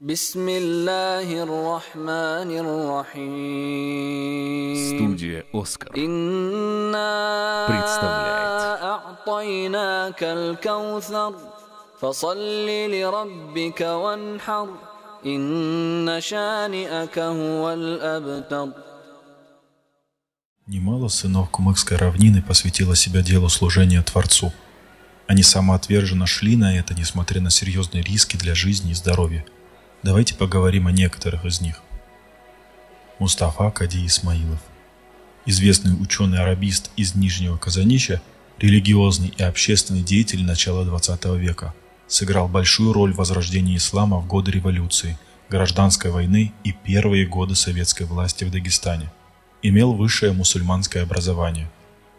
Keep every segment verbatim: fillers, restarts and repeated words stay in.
بسم الله الرحمن الرحيم. Студия «Оскар» إنا представляет. أعطيناك الكوثر. فصل لربك وانحر. إن شانئك هو الأبتر. Немало сынов Кумыкской равнины посвятило себя делу служения Творцу. Они самоотверженно шли на это, несмотря на серьёзные риски для жизни и здоровья. Давайте поговорим о некоторых из них. Мустафа Кади Исмаилов. Известный учёный-арабист из Нижнего Казанища, религиозный и общественный деятель начала двадцатого века, сыграл большую роль в возрождении ислама в годы революции, гражданской войны и первые годы советской власти в Дагестане. Имел высшее мусульманское образование.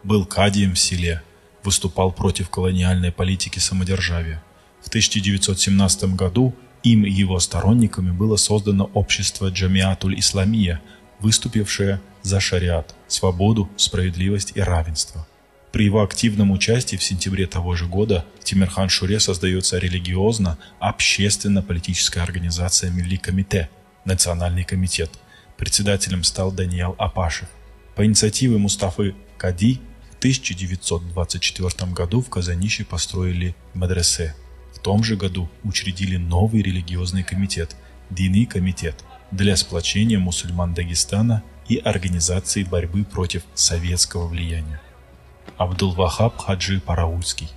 Был кадием в селе, выступал против колониальной политики самодержавия. В тысяча девятьсот семнадцатом году им и его сторонниками было создано общество Джамиатуль Исламия, выступившее за шариат, свободу, справедливость и равенство. При его активном участии в сентябре того же года в Темирхан-Шуре создаётся религиозно-общественно-политическая организация Милли Комите, Национальный комитет. Председателем стал Даниял Апашев. По инициативе Мустафы Кади в тысяча девятьсот двадцать четвёртом году в Казанище построили медресе. В том же году учредили новый религиозный комитет, Дини комитет, для сплочения мусульман Дагестана и организации борьбы против советского влияния. Абдул-Вахаб Хаджи Параульский.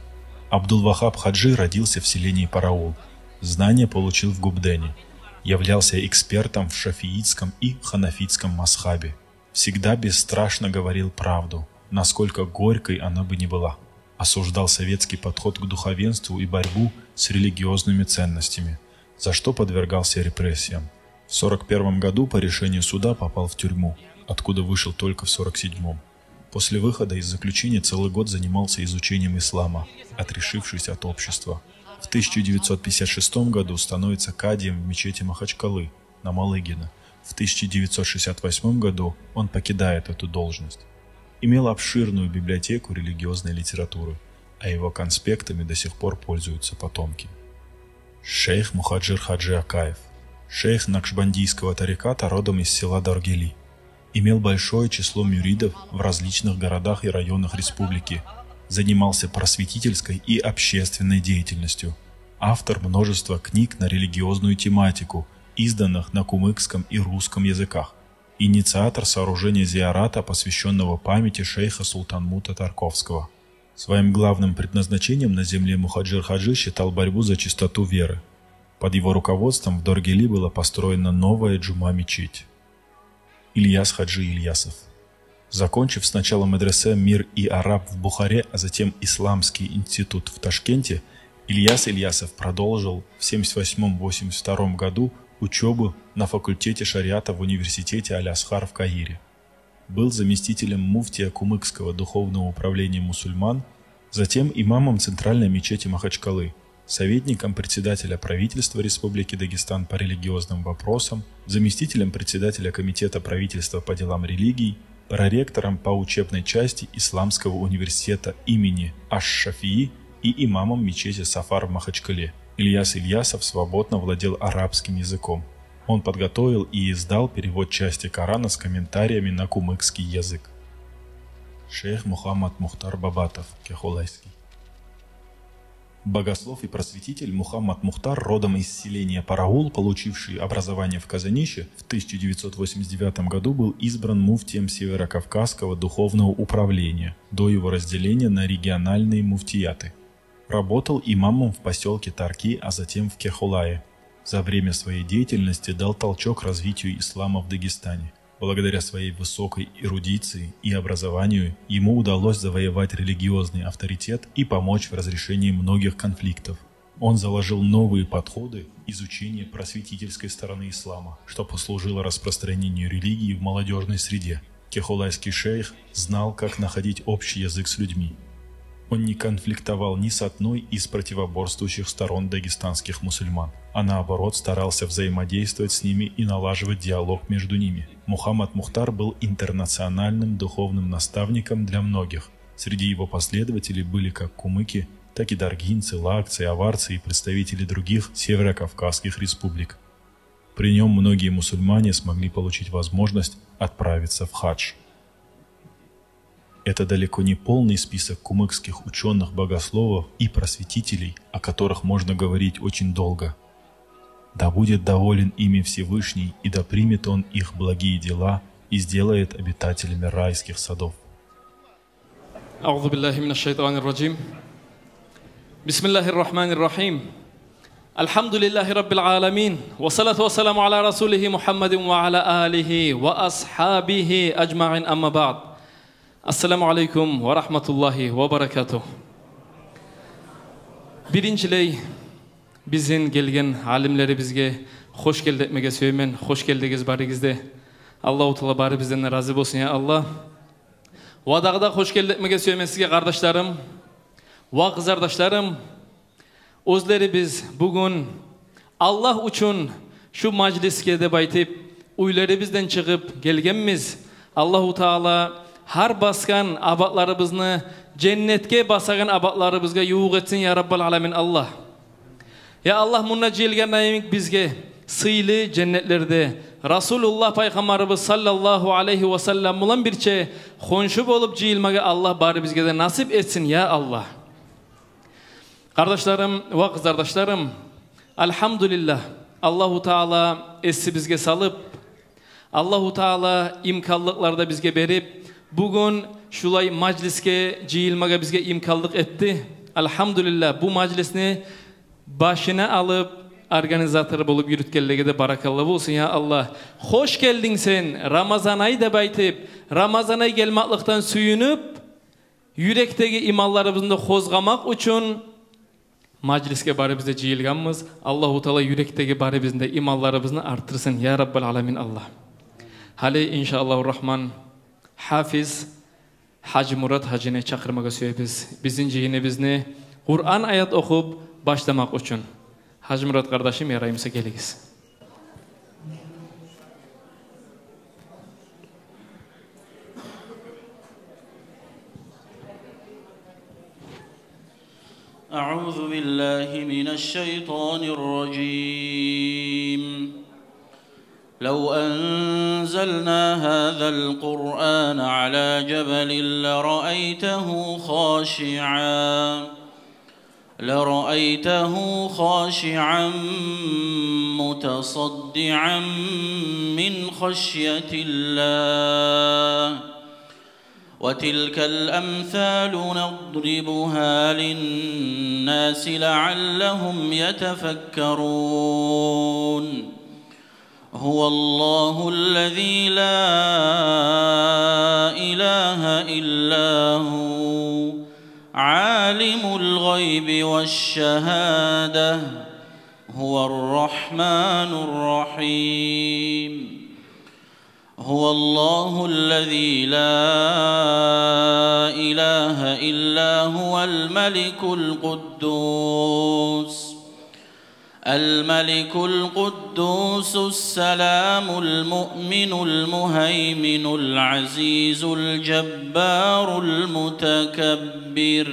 Абдул-Вахаб Хаджи родился в селении Параул. Знания получил в Губдене. Являлся экспертом в шафиитском и ханафитском мазхабе. Всегда бесстрашно говорил правду, насколько горькой она бы ни была. Осуждал советский подход к духовенству и борьбу с религиозными ценностями, за что подвергался репрессиям. В сорок первом году по решению суда попал в тюрьму, откуда вышел только в сорок седьмом. После выхода из заключения целый год занимался изучением ислама, отрешившись от общества. В тысяча девятьсот пятьдесят шестом году становится кадием в мечети Махачкалы на Малыгина. В тысяча девятьсот шестьдесят восьмом году он покидает эту должность. Имел обширную библиотеку религиозной литературы, а его конспектами до сих пор пользуются потомки. Шейх Мухаджир Хаджи Акаев. Шейх накшбандийского тариката, родом из села Доргели. Имел большое число мюридов в различных городах и районах республики. Занимался просветительской и общественной деятельностью. Автор множества книг на религиозную тематику, изданных на кумыкском и русском языках. Инициатор сооружения зиярата, посвящённого памяти шейха Султанмута Тарковского. Своим главным предназначением на земле Мухаджир Хаджи считал борьбу за чистоту веры. Под его руководством в Доргели была построена новая джума-мечеть. Ильяс Хаджи Ильясов. Закончив сначала медресе «Мир и Араб» в Бухаре, а затем Исламский институт в Ташкенте, Ильяс Ильясов продолжил в семьдесят восьмом — восемьдесят втором году учёбу на факультете шариата в университете Аль-Асхар в Каире. Был заместителем муфтия Кумыкского духовного управления мусульман, затем имамом Центральной мечети Махачкалы, советником председателя правительства Республики Дагестан по религиозным вопросам, заместителем председателя комитета правительства по делам религий, проректором по учебной части Исламского университета имени Аш-Шафии и имамом мечети Сафар в Махачкале. Ильяс Ильясов свободно владел арабским языком. Он подготовил и издал перевод части Корана с комментариями на кумыкский язык. Шейх Мухаммад Мухтар Бабатов, Кехулайский. Богослов и просветитель Мухаммад Мухтар, родом из селения Параул, получивший образование в Казанище, в тысяча девятьсот восемьдесят девятом году был избран муфтием Северокавказского духовного управления до его разделения на региональные муфтияты. Работал имамом в посёлке Тарки, а затем в Кехулае. За время своей деятельности дал толчок развитию ислама в Дагестане. Благодаря своей высокой эрудиции и образованию ему удалось завоевать религиозный авторитет и помочь в разрешении многих конфликтов. Он заложил новые подходы изучения просветительской стороны ислама, что послужило распространению религии в молодёжной среде. Кехулайский шейх знал, как находить общий язык с людьми. Он не конфликтовал ни с одной из противоборствующих сторон дагестанских мусульман, а наоборот старался взаимодействовать с ними и налаживать диалог между ними. Мухаммад Мухтар был интернациональным духовным наставником для многих. Среди его последователей были как кумыки, так и даргинцы, лакцы, аварцы и представители других северокавказских республик. При нём многие мусульмане смогли получить возможность отправиться в хадж. Это далеко не полный список кумыкских учёных, богословов и просветителей, о которых можно говорить очень долго. Да будет доволен ими Всевышний, и да примет Он их благие дела и сделает обитателями райских садов. أعوذ بالله من الشيطان الرجيم. بسم الله الرحمن الرحيم. الحمد لله رب العالمين. والصلاة والسلام على رسوله محمد وعلى آله وأصحابه أجمعين. أما بعد. السلام عليكم ورحمة الله وبركاته. Биринчилей, бизин гелген алимлерибизге хош гелди этмеге сюемен. Хош гелдигиз барыгъыз да. Аллагьу Таала барыбыздан да рази болсун, я Аллагь. Ва дагъы да хош гелди этмеге сюемен сизге, къардашларым ва къызардашларым. Оьзлерибиз бугюн Аллагь учун шу мажлисге деп айтып, уьйлерибизден чыгъып гелгенбиз. Аллагьу Таала гьар басгъан абатларыбызны женнетге басагъан абатларыбызгъа ювукъ этсин, я Раббал аламин Аллагь. Я Аллагь, мунда жыйылгъан йимик бизге сыйлы женнетлерде Расулуллагь Пайхаммарыбыз саллаллагьу алайгьи ва саллам булан бирче хоншу болуп жыйылмагъа Аллагь барыбызгъа да насип этсин, я Аллагь. Къардашларым ва къызардашларым, альгьамдулиллагь, Аллагьу Таала эсибизге салып, Аллагьу Таала имканлыкълар да бизге берип, бугюн шулай мажлисге жыйылмагъа бизге имканлыкъ этди. Альгьамдулиллагь, бу мажлисни башына алып, организатор болуп юрютгенлеге де баракалла болсун, я Аллагь. Хош гелдинг сен, Рамазан ай деп айтып, Рамазан ай гелмекликден сююнюп, юрекдеги иманларыбызны къозгъамакъ учун мажлисге барыбыз да жыйылгъанбыз. Аллагьу Таала юрекдеги барыбызны да иманларыбызны артдырсын, я Раббал аламин Аллагь. Гьали, иншааллагьу рагьман, гьафиз Гьажимурат гьажини чакъырмагъа сюебиз бизин жыйыныбызны Къуран аят охуп башламакъ учун. Гьажимурат къардашым, яраймыса, гелигиз. أعوذ بالله من الشيطان الرجيم. لو أنزلنا هذا القرآن على جبل لرأيته خاشعا، لرأيته خاشعا متصدعا من خشية الله. وتلك الأمثال نضربها للناس لعلهم يتفكرون. هو الله الذي لا إله إلا هو، عالم الغيب والشهادة، هو الرحمن الرحيم. هو الله الذي لا إله إلا هو الملك القدوس، الملك القدوس السلام المؤمن المهيمن العزيز الجبار المتكبر.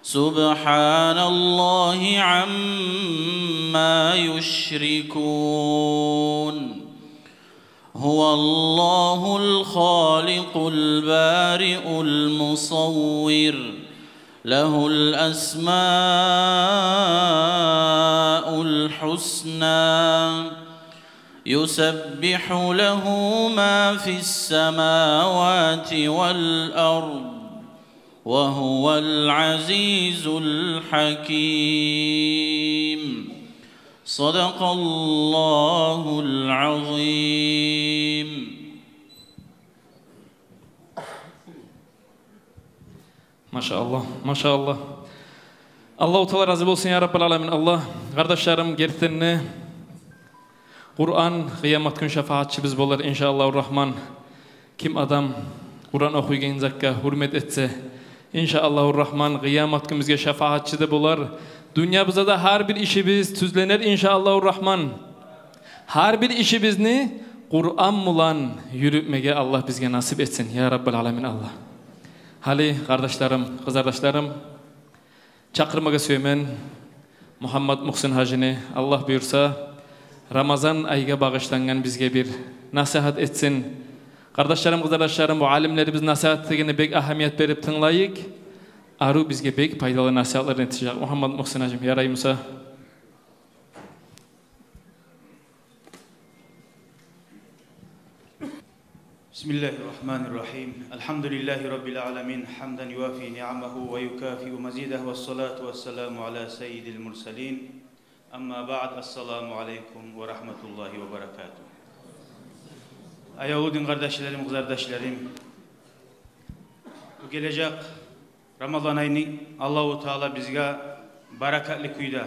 سبحان الله عما يشركون. هو الله الخالق البارئ المصور، له الأسماء الحسنى، يسبح له ما في السماوات والأرض، وهو العزيز الحكيم. صدق الله العظيم. Машааллагь, машааллагь. Аллагьу Таала рази болсун, я Раббал аламин Аллагь. Къардашларым, гертиден де Къуран къыямат гюн шафагьатчыбыз болар, иншааллагьу рагьман. Ким адам Къуран охуйгъан затгъа гьюрмет этсе, иншааллагьу рагьман, къыямат гюн бизге шафагьатчы да болар. Дюньябызда да гьар бир ишибиз тюзленер, иншааллагьу рагьман. Гьар бир ишибизни Къуран булан юрютмеге Аллагь бизге насип этсин, я Раббал аламин Аллагь. Гьали, къардашларым, къызардашларым, чакъырмагъа сюемен Мугьаммад Мухсин гьажини, Аллагь буюрса, Рамазан айгъа багъышлангъан бизге бир насигьат этсин. Къардашларым, къызардашларым, бу алимлерибиз насигьат этегенде бек агьамият берип тынглайыкъ. Арив, бизге бек пайдалы насигьатлар этежек Мугьаммад Мугьсин гьажим. Ярай буса. بسم الله الرحمن الرحيم. الحمد لله رب العالمين، حمدا يوافي نعمه ويكافئ مزيده، والصلاة والسلام على سيد المرسلين. أما بعد، السلام عليكم ورحمة الله وبركاته. Аявлу дин къардашларым, къызардашларым, бу гележек Рамазан айны Аллагьу Таала бизге баракатлы кюйде,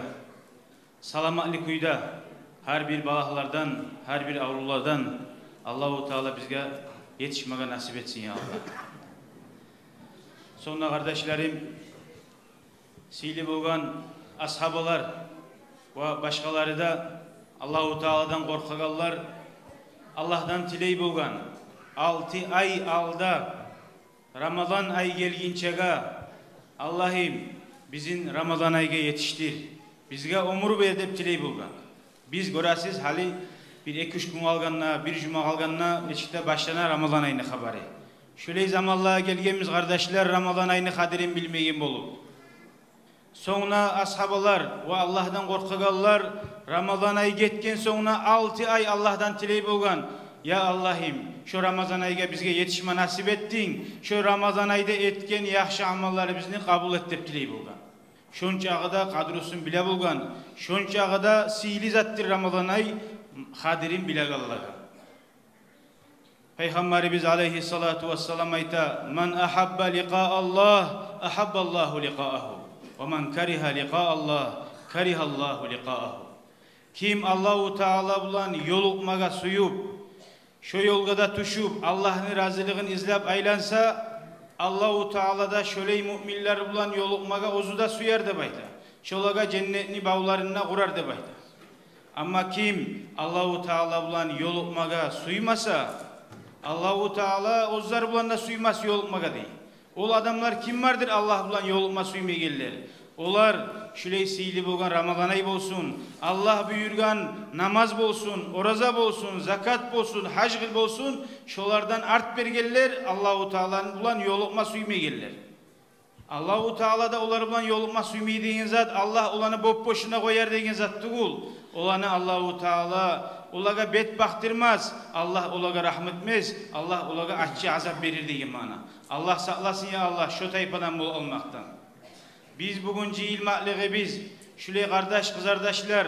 саламатлы кюйде, гьар бир балагьлардан, гьар бир аврувлардан Аллагьу Таала бизге етишмеге насип этсин, я Аллагь. Сонг да, къардашларым, сыйлы болгъан асгьабалар ва башгъалары да Аллагьу Тааладан къоркъагъанлар, Аллагьдан тилей болгъан, алты ай алда Рамазан ай гелгинчеге: «Аллагьым, бизин Рамазан айгъа етишдир, бизге оьмюр бер», — деп тилей болгъан. Биз гёресиз, гьали бир эки-уьч гюн къалгъанда, бир жума къалгъанда нечик де башлана Рамазан айны хабары. Шолай заманлагъа гелгенбиз, къардашлар, Рамазан айны къадирин билмеген болуп. Сонг да асгьабалар ва Аллагьдан къоркъагъанлар Рамазан ай гетген сонг да алты ай Аллагьдан тилей болгъан: «Я Аллагьым, шо Рамазан айгъа бизге етишме насип этдинг, шо Рамазан айда этген яхшы амалларыбызны къабул эт», — деп тилей болгъан. Шончакъы да къадрусун биле болгъан, шончакъы да сыйлы затдыр Рамазан ай къадирин билегенлеге. Пайхаммарыбыз алайгьиссалату вассалам айта: «من أحب لقاء الله أحب الله لقاءه، ومن كره لقاء الله كره الله لقاءه». Ким Аллагьу Таала булан ёлукъмагъа сююп, шо ёлгъа да тюшюп, Аллагьны разилигин излеп айланса, Аллагьу Таала да шолай муъминлер булан ёлукъмагъа оьзю де сюер деп айта. Шолагъа женнетни бавларын да къурар деп айта. Амма ким Аллагьу Таала булан ёлукъмагъа сюймесе, Аллагьу Таала оьзлер булан да сюймес ёлукъмагъа, дей. Ол адамлар кимлердир Аллагь булан ёлукъма сюймегенлер? Олар шулай сыйлы болгъан Рамазан ай болсун, Аллагь буюргъан намаз болсун, ораза болсун, закат болсун, гьаж къыл болсун, шолардан арт бергенлер, Аллагьу Таала булан ёлукъма сюймегенлер. Аллагьу Таала да олар булан ёлукъма сюймей деген зат, Аллагь оланы боп-бошуна къояр деген зат тюгюл. Оланы Аллагьу Таала олагъа бет бакъдырмас, Аллагь олагъа рагьму этмес, Аллагь олагъа аччы азап берир деген маъна. Аллагь сакъласын, я Аллагь, шо тайпадан болуп къалмакъдан. Биз бугюн жыйылмакълыгъыбыз, шулай къардаш-къызардашлар,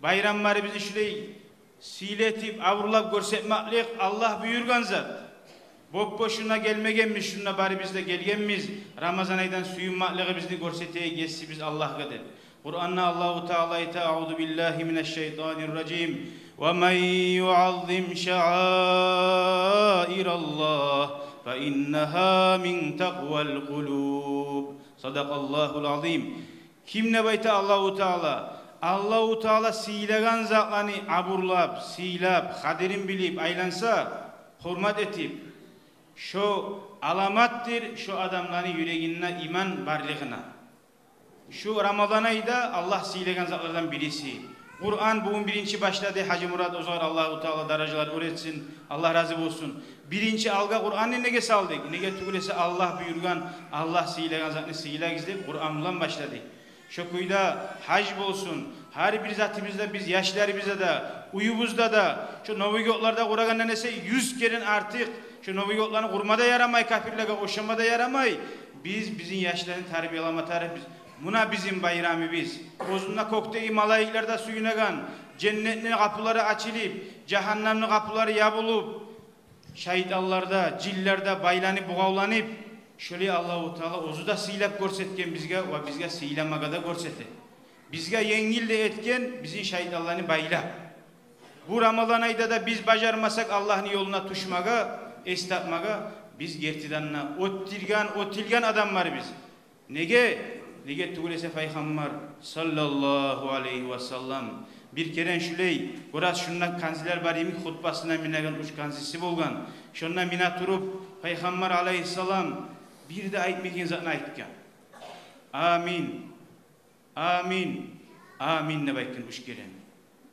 байрамларыбызны шулай сыйлы этип, абурлап гёрсетмеклик Аллагь буюргъан зат. Боп-бошуна гелмегенбиз, шунда барыбыз да гелгенбиз, Рамазан айдан сююнмеклигибизни гёрсетейик есибиз Аллагьгъа деп. Къуранда Аллагьу Таала айта: «أعوذ بالله من الشيطان الرجيم. ومن يعظم شعائر الله فإنها من تقوى القلوب». صدق الله العظيم. Ким деп айта Аллагьу Таала? Аллагьу Таала сыйлагъан затланы абурлап, сыйлап, къадирин билип айланса, гьюрмат этип, шо аламатдыр шо адамланы юрегинде иман барлыгъына. Шу Рамазан айда Аллагь сыйлагъан затлардан бириси. Къуран бугюн биринчи башлады Гьажимурат озгъар, Аллагьу Таала даражаларын оьр этсин, Аллагь рази болсун. Биринчи алгъа Къуранны неге салдыкъ? Неге тюгюл эсе Аллагь буюргъан, Аллагь сыйлагъан затны сыйлагъыз деп Къуран булан башладыкъ. Шо кюйде гьаж болсун, гьар бир затыбызда биз, яшларыбызда да, уьюбюзде де, шо Новый годларда къурагъандан эсе юз керен артыкъ, шо Новый годланы къурма да ярамай, капирлеге ошама да ярамай. Биз бизин яшланы тарбиялама тарыкъбыз. Муна бизин байрамыбыз. Оьзюнде кёкдеги малайиклер де сююнеген, женнетни къапулары ачылып, жагьаннамны къапулары ябулуп, шайтанлар да, жинлер де байланып, бугъавланып, шолай Аллагьу Таала оьзю де сыйлап гёрсетген бизге ва бизге сыйламагъа да гёрсете. Бизге енгил де этген бизин шайтанланы байлап. Бу Рамазан айда да биз бажармасакъ Аллагьны ёлуна тюшмеге, эс тапмагъа, биз гертиден де оьтюлген, оьтюлген адамларбыз. Неге? Неге тюгюл эсе Пайхаммар саллаллагьу алайгьи ва саллам бир керен шулай, бираз шунда канзилер бар йимик, хутбасына минеген уьч канзиси болгъан. Шонда мине туруп, Пайхаммар алайгьиссалам бир де айтмайгъан затны айтгъан. «Амин, амин, амин», — деп айтгъан уьч керен.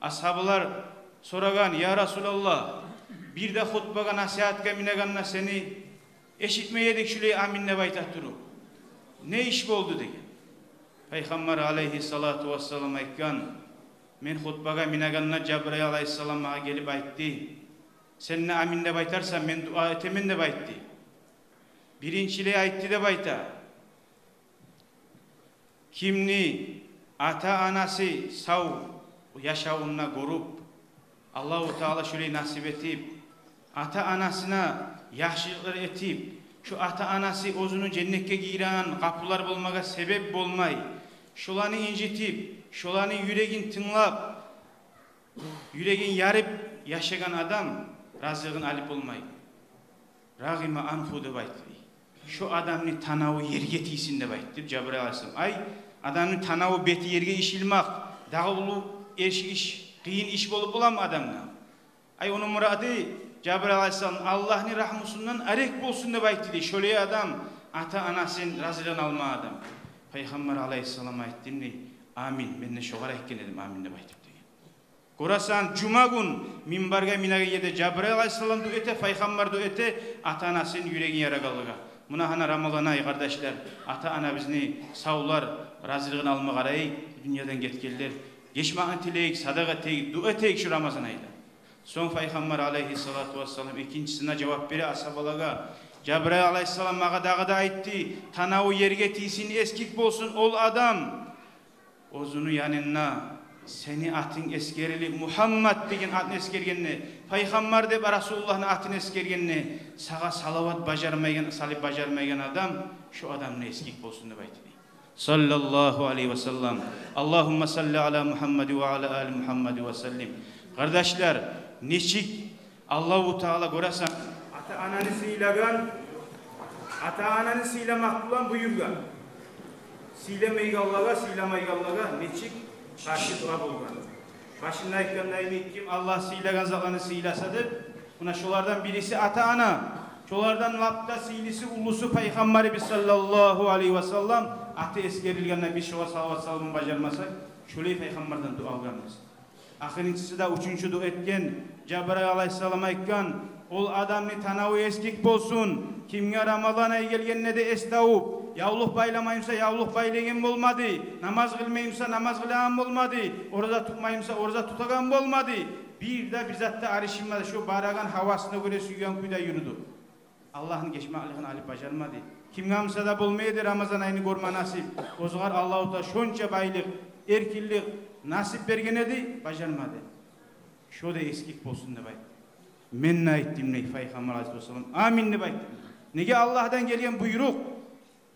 Асгьабалар сорагъан: «Я Расулаллагь, бир де хутбагъа, насигьатгъа минегенде сени эшитмей эдик шулай амин деп айта туруп. Не иш болду?» — деген. Пайхаммар алайгьиссалату вассалам айтгъан: «Мен хутбагъа минегенде Жабрайыл алайгьиссалам магъа гелип айтды: „Сен де амин деп айтарсан, мен дуа этемен“, — деп айтды. Биринчилей айтды деп айта. Кимни ата-анасы сав яшавунда гёрюп, Аллагьу Таала шулай насип этип, ата-анасына яхшылыкълар этип, шу ата-анасы оьзюню женнетге гиреген къапулар болмагъа себеп болмай, шоланы инжитип, шоланы юрегин тынглап, юрегин ярып яшагъан адам разилигин алып болмай. Рагъима анху деп айтды. Шу адамны танаву ерге тийсин деп айтды Жабрайыл алайгьиссалам. Ай, адамны танаву, бети ерге ишилмек дагъы уллу эрши иш, къыйын иш болуп боламы адамгъа? Ай, ону мурады, Жабрайыл алайгьиссалам, Аллагьны рагьмусундан арек болсун деп айтды дей. Шолай адам ата-анасын разилигин алмагъан адам. Пайхаммар алайгьиссалам айтды дей: «Амин, мен де шогъар айтгъан эдим амин деп айтып», — деген. Гёресен, жума гюн минбаргъа минеген ерде Жабрайыл алайгьиссалам дуа эте, пайхаммар дуа эте, ата-анасын юрегин ярагъанлагъа. Муна гьана Рамазан ай, къардашлар, ата-анабызны савлар разилигин алма къарайыкъ, дюньядан гетгенлер. Гечмекни тилейик, садагъа этейик, дуа этейик шу Рамазан айда. Сонг пайхаммар алайгьиссалату вассалам экинчисине жавап бере асгьабалагъа: «Жабрайыл алайгьиссалам магъа дагъы да айтды: „Танаву ерге тийсин, эсгик болсун ол адам, оьзюню янында сени атынг эсгерилип, Мугьаммад деген атны эсгергенде, пайхаммар деп Расулуллагьны атын эсгергенде, сагъа салават бажармайгъан, салып бажармайгъан адам, шу адам да эсгик болсун“, — деп айтды дей. Саллаллагьу алайгьи ва саллам. Аллагьумма салли ала Мугьаммад ва ала али Мугьаммад ва саллим. Къардашлар, нечик Аллагьу Таала, гёресен, ата-ананы сыйлагъан, ата-ананы сыйламакъ булан буюргъан. Сыйламайгъанлагъа, сыйламайгъанлагъа нечик къаршы тура болгъан. Башында айтгъандай, ким Аллагь сыйлагъан затланы сыйласа деп, муна шолардан бириси ата-ана, шолардан лап да сыйлысы, уллусу Пайхаммарыбыз саллаллагьу алайгьи ва саллам, аты эсгерилгенде биз шогъар салават салмагъа бажармасакъ, шолай Пайхаммардан дуа алгъанбыз. Ахырынчысы да, уьчюнчю дуа этген, Жабрайыл алайгьиссалам айтгъан: «Ол адамны танаву эсгик болсун, кимге Рамазан ай гелгенде де эс тавуп, явлукъ байламай буса, явлукъ байлагъан болмады, намаз къылмай буса, намаз къылагъан болмады, ораза тутмай буса, ораза тутагъан болмады, бир де бир зат да арышынмады, шо барагъан гьавасына гёре сюйген кюйде юрюдю. Аллагьны гечмеклигин алып бажармады. Кимге буса да болмай эди Рамазан айны гёрме насип. Огъар Аллагьу Таала шонча байлыкъ, эркинлик насип берген эди, бажармады. Шо да эсгик болсун», — деп айтды. Мен де айтдым дей Пайхаммар алайгьиссалату вассалам, «Амин», — деп айтдым. Неге? Аллагьдан гелген буйрукъ.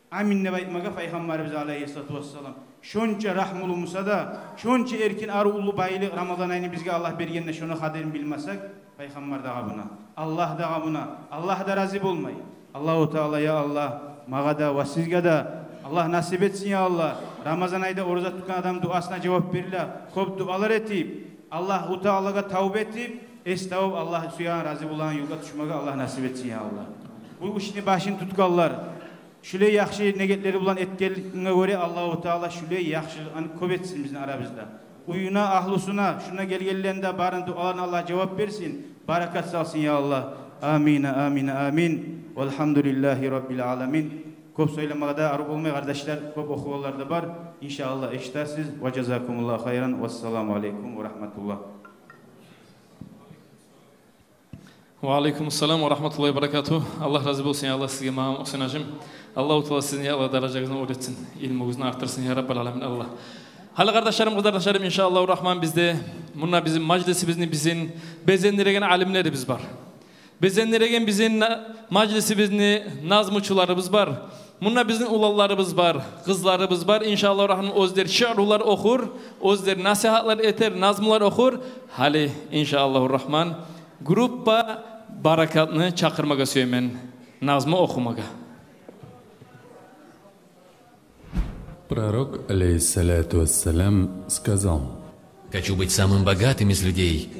Амин деп айтмагъа Пайхаммарыбыз алайгьиссалату вассалам шонча рагьмулу буса да, шонча эркин, арив, уллу байлыкъ Рамазан айны бизге Аллагь бергенде, шону къадирин билмесек, Пайхаммар дагъы муна, Аллагь дагъы муна, Аллагь да рази болмай. Аллагьу Таала, я Аллагь, магъа да ва сизге де Аллагь насип этсин, я Аллагь. Рамазан айда ораза тутгъан адам дуасына жавап бериле. Кёп дуалар этип, Аллагьу Таалагъа тавба этип, эс тавуп, Аллагь сюеген, рази болагъан ёлгъа тюшмеге Аллагь насип этсин, я Аллагь. Бу ишни башын тутгъанлар, шулай яхшы негетлери булан этгенге гёре Аллагьу Таала шулай яхшылыкъланы кёп этсин бизин арабызда. Уьюне, агьлюсюне, шунда гелгенлени де барын дуаларына Аллагь жавап берсин, баракат салсын, я Аллагь. Амин, амин, амин. Валгьамдулиллагьи раббил аламин. Кёп сёйлемеге де арив болмай, къардашлар, кёп охугъанлар да бар. Иншааллагь, эшитесиз. Ва жазакумуллагьу хайран. Вассаламу алайкум ва рагьматуллагь. Ва алайкум ассалам ва рагьматуллагьи ва баракатугь. Аллагь рази болсун, я Аллагь, сизге, Магьаммат-Гьусейн гьажим. Аллагьу Таала сизин, я Аллагь, даражагъызны оьр этсин, илмугъузну артдырсын, я Раббал аламин, Аллагь. Гьали, къардашларым, къызардашларым, иншааллагьу рагьман, бизде мунда бизин мажлисибизни бизин безендиреген алимлерибиз бар. Безендиреген бизин на-, мажлисибизни назмучуларыбыз бар. Мунда бизин уланларыбыз бар, къызларыбыз бар. Иншааллагьу рагьман, оьзлер шиърулар охур, оьзлер насигьатлар этер, назмулар охур. Гьали, иншааллагьу рагьман, группа «Баракат»ны чакъырмагъа сюемен назму охумагъа. Пророк, алейхиссалату вассалям, сказал: «Хочу быть самым богатым из людей».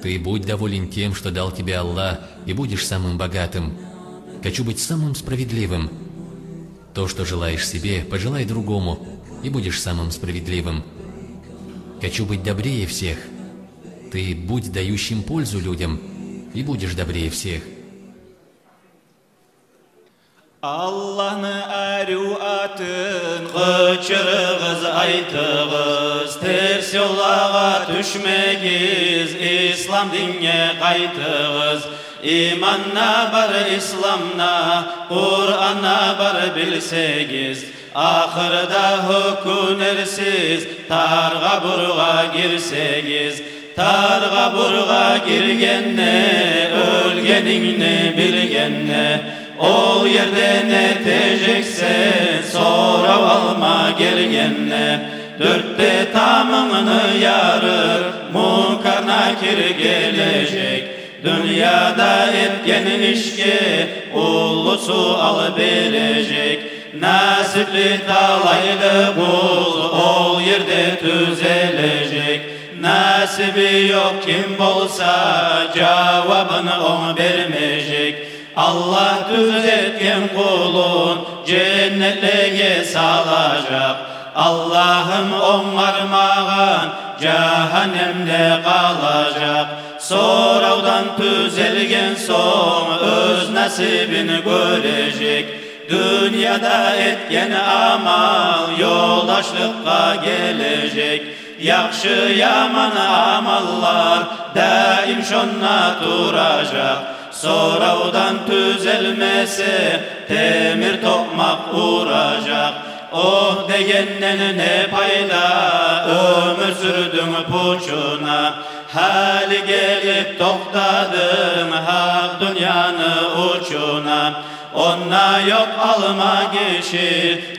Ты будь доволен тем, что дал тебе Аллах, и будешь самым богатым. Хочу быть самым справедливым. То, что желаешь себе, пожелай другому, и будешь самым справедливым. Хочу быть добрее всех. Ты будь дающим пользу людям, и будешь добрее всех. Аллагьны арив атын къычырыгъыз, айтыгъыз, терс ёллагъа тюшмегиз, ислам динге къайтыгъыз. Иман да бар, ислам да, Къуран да бар билсегиз, ахырда гьёкюнерсиз, тар къабургъа гирсегиз. Тар къабургъа гиргенде, оьлгенингни билгенде, ол ерде не этежексен, сорав алма гелгенде. Дёрт де тамунгну ярыр Мункар-Накир гележек. Дюньяда этген ишге уллу суал бережек. Насипли, талайлы къул ол ерде тюзележек. Насиби ёкъ ким болса, жавабын онг бермежек. Аллагь тюзетген къулун женнетлеге салажакъ. Аллагьым онгармагъан жагьаннемде къалажакъ. Соравдан тюзелген сонг, оьз насибин гёрежек. Дюньяда этген амал ёлдашлыкъгъа гележек. Яхшы-яман амаллар даим шонда туражакъ. Соравдан тюзелмесе, темир токъмакъ уражакъ. Огь дегенден не пайда, оьмюр сюрдюнг пучуна. Гьали гелип токътадынг гьакъ дюньяны учуна. Онда ёкъ алмагъы иши,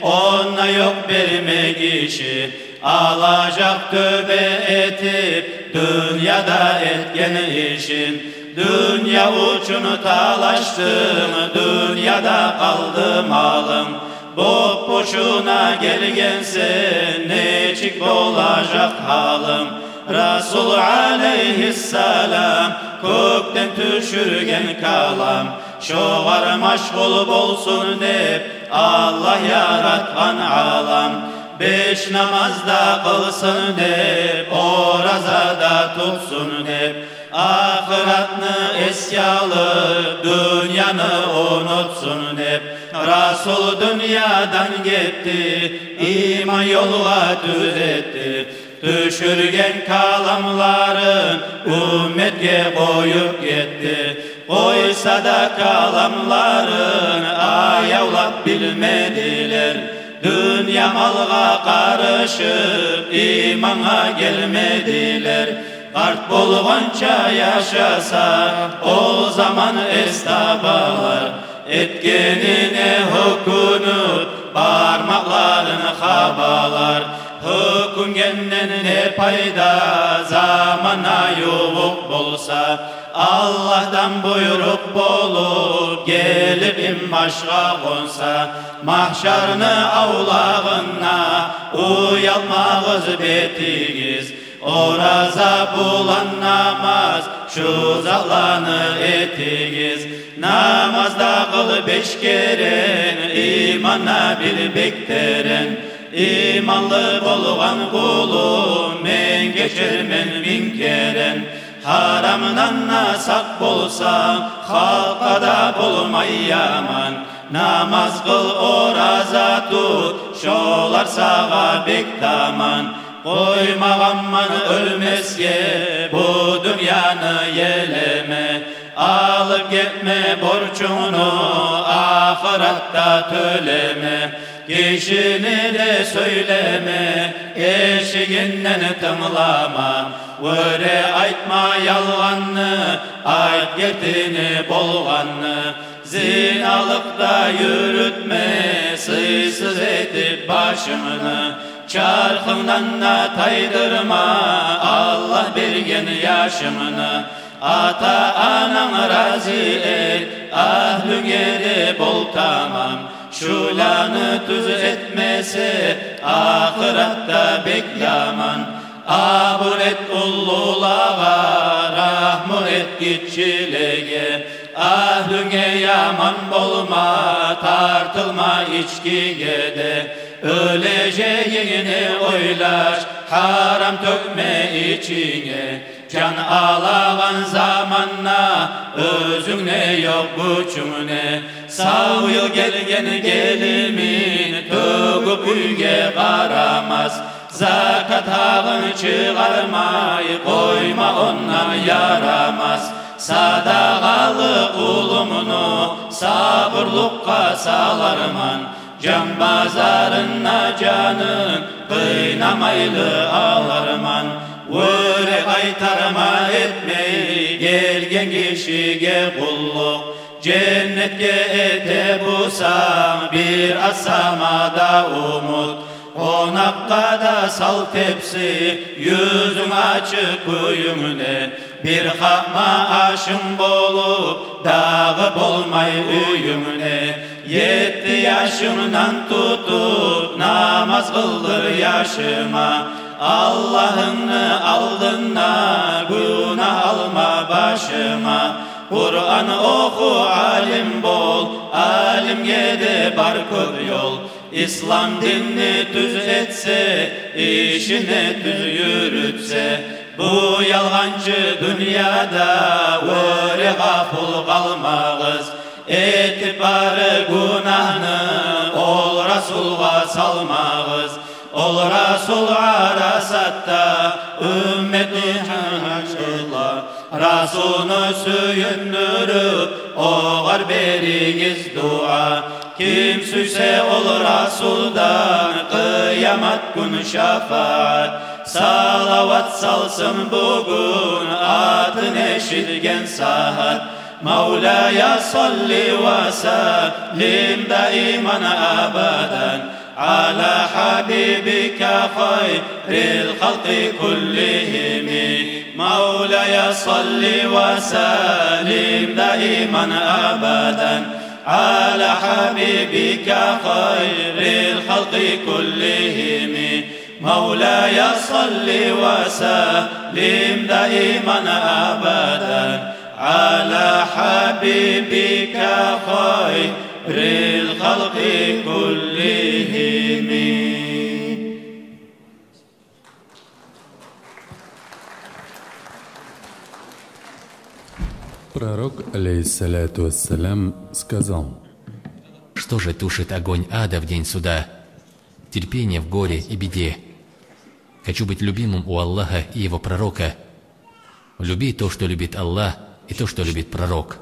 онда ёкъ бермегиши. Алажакъ тёбе этип дюньяда этген ишин. Дюнья учун талашдынг, дюньяда къалды малынг. Боп-бошуна гелгенсен, нечик болажакъ гьалынг? Расул алейгьиссалам кёкден тюшюрген калам. Шогъар машгъул болсун деп Аллагь яратгъан алам. Беш намаз да къылсын деп, ораза да тутсун деп, ахыратны эсге алып, дюньяны унутсун деп. Расул дюньядан гетди, иман ёлгъа тюзетди. Тюшюрген каламларын умметге къоюп гетди. Къойса да каламларын аявлап билмедилер. Дюнья малгъа къарышып, имангъа гелмедилер. Къарт болгъанча яшаса, ол заман эс табалар. Этгенине гьёкюнюп, бармакъларын хабалар. Гьёкюнгенден не пайда, заман да ювукъ болса. Аллагьдан буйрукъ болуп, гелип инбашгъа къонса. Магьшарны авлагъында уялмагъыз бетигиз. Ораза булан намаз, шу затланы этигиз. Намаз да къыл беш керен, иман да бил бек терен. Иманлы болгъан къулум, мен гечермен минг керен. Гьарамдан да сакъ болсанг, халкъгъа да болмай яман. Намаз къыл, ораза тут, шолар сагъа бек таман. Къоймагъанман оьлмесге бу дюньяны елеме. Алып гетме борчунгну, ахыратда тёлеме. Кишини де сёйлеме, эшигинден тынглама. Оьре айтма ялгъанны, айт гертини болгъанны. Зиналыкъда юрютме сыйсыз этип башынгны. Чархынгдан да тайдырма Аллагь берген яшынгны. Ата-ананг рази эт, агьлюнге де бол таман. Шуланы тюз этмесе, ахыратда бек яман. Абур эт уллулагъа, рагьму эт гиччилеге. Агьлюнге яман болма, тартылма ичкиге де. Оьлежегингни ойлаш, гьарам тёкме ичинге. Жан алагъан заманда оьзюнгде ёкъ гючюнгде, сав йыл гелген гелимин тёгюп уьйге къарамас. Закат гьакъын чыгъармай къойма, ондан ярамас. Садагъалы къулумну сабурлукъгъа саларман, жан базарында жанын къыйнамайлы аларман. Оьре къайтарма этмей гелген гишиге къуллукъ. Женнетге эте бусанг бир аз сама да умут, къонакъгъа да сал тепси юзюнг ачыкъ кююнгде. Бир хапма ашынг болуп дагъы болмай уьюнгде. Етти яшынгдан тутуп намаз къылдыр яшыма. Аллагьынгны алдында гюнагь алма башынга. Къуран оху, алим бол, алимге де бар кёп ёл. Ислам динни тюз этсе, ишин де тюз юрютсе, бу ялгъанчы дюньяда оьре гъапул къалмагъыз. Этип бары гюнагьны ол Расулгъа салмагъыз. Ол Расул Арасатда уьмметни гьажатына. Расулну сююндюрюп, огъар беригиз дуа. Ким сюйсе ол Расулдан къыямат гюн шафаат. Салават салсын бугюн атын эшитген сагьат. مولاي صل وسلم دائما أبدا على حبيبك خير الخلق كلهم. مولاي صل وسلم دائما أبدا على حبيبك خير الخلق كلهم. مولاي صل وسلم دائما أبدا على حبيبك خير الخلق كلهم. Пророк, алейхиссалату вассалям, сказал: Что же тушит огонь ада в день суда? Терпение в горе и беде. Хочу быть любимым у Аллаха и Его Пророка. Люби то, что любит Аллах, и то, что любит Пророк.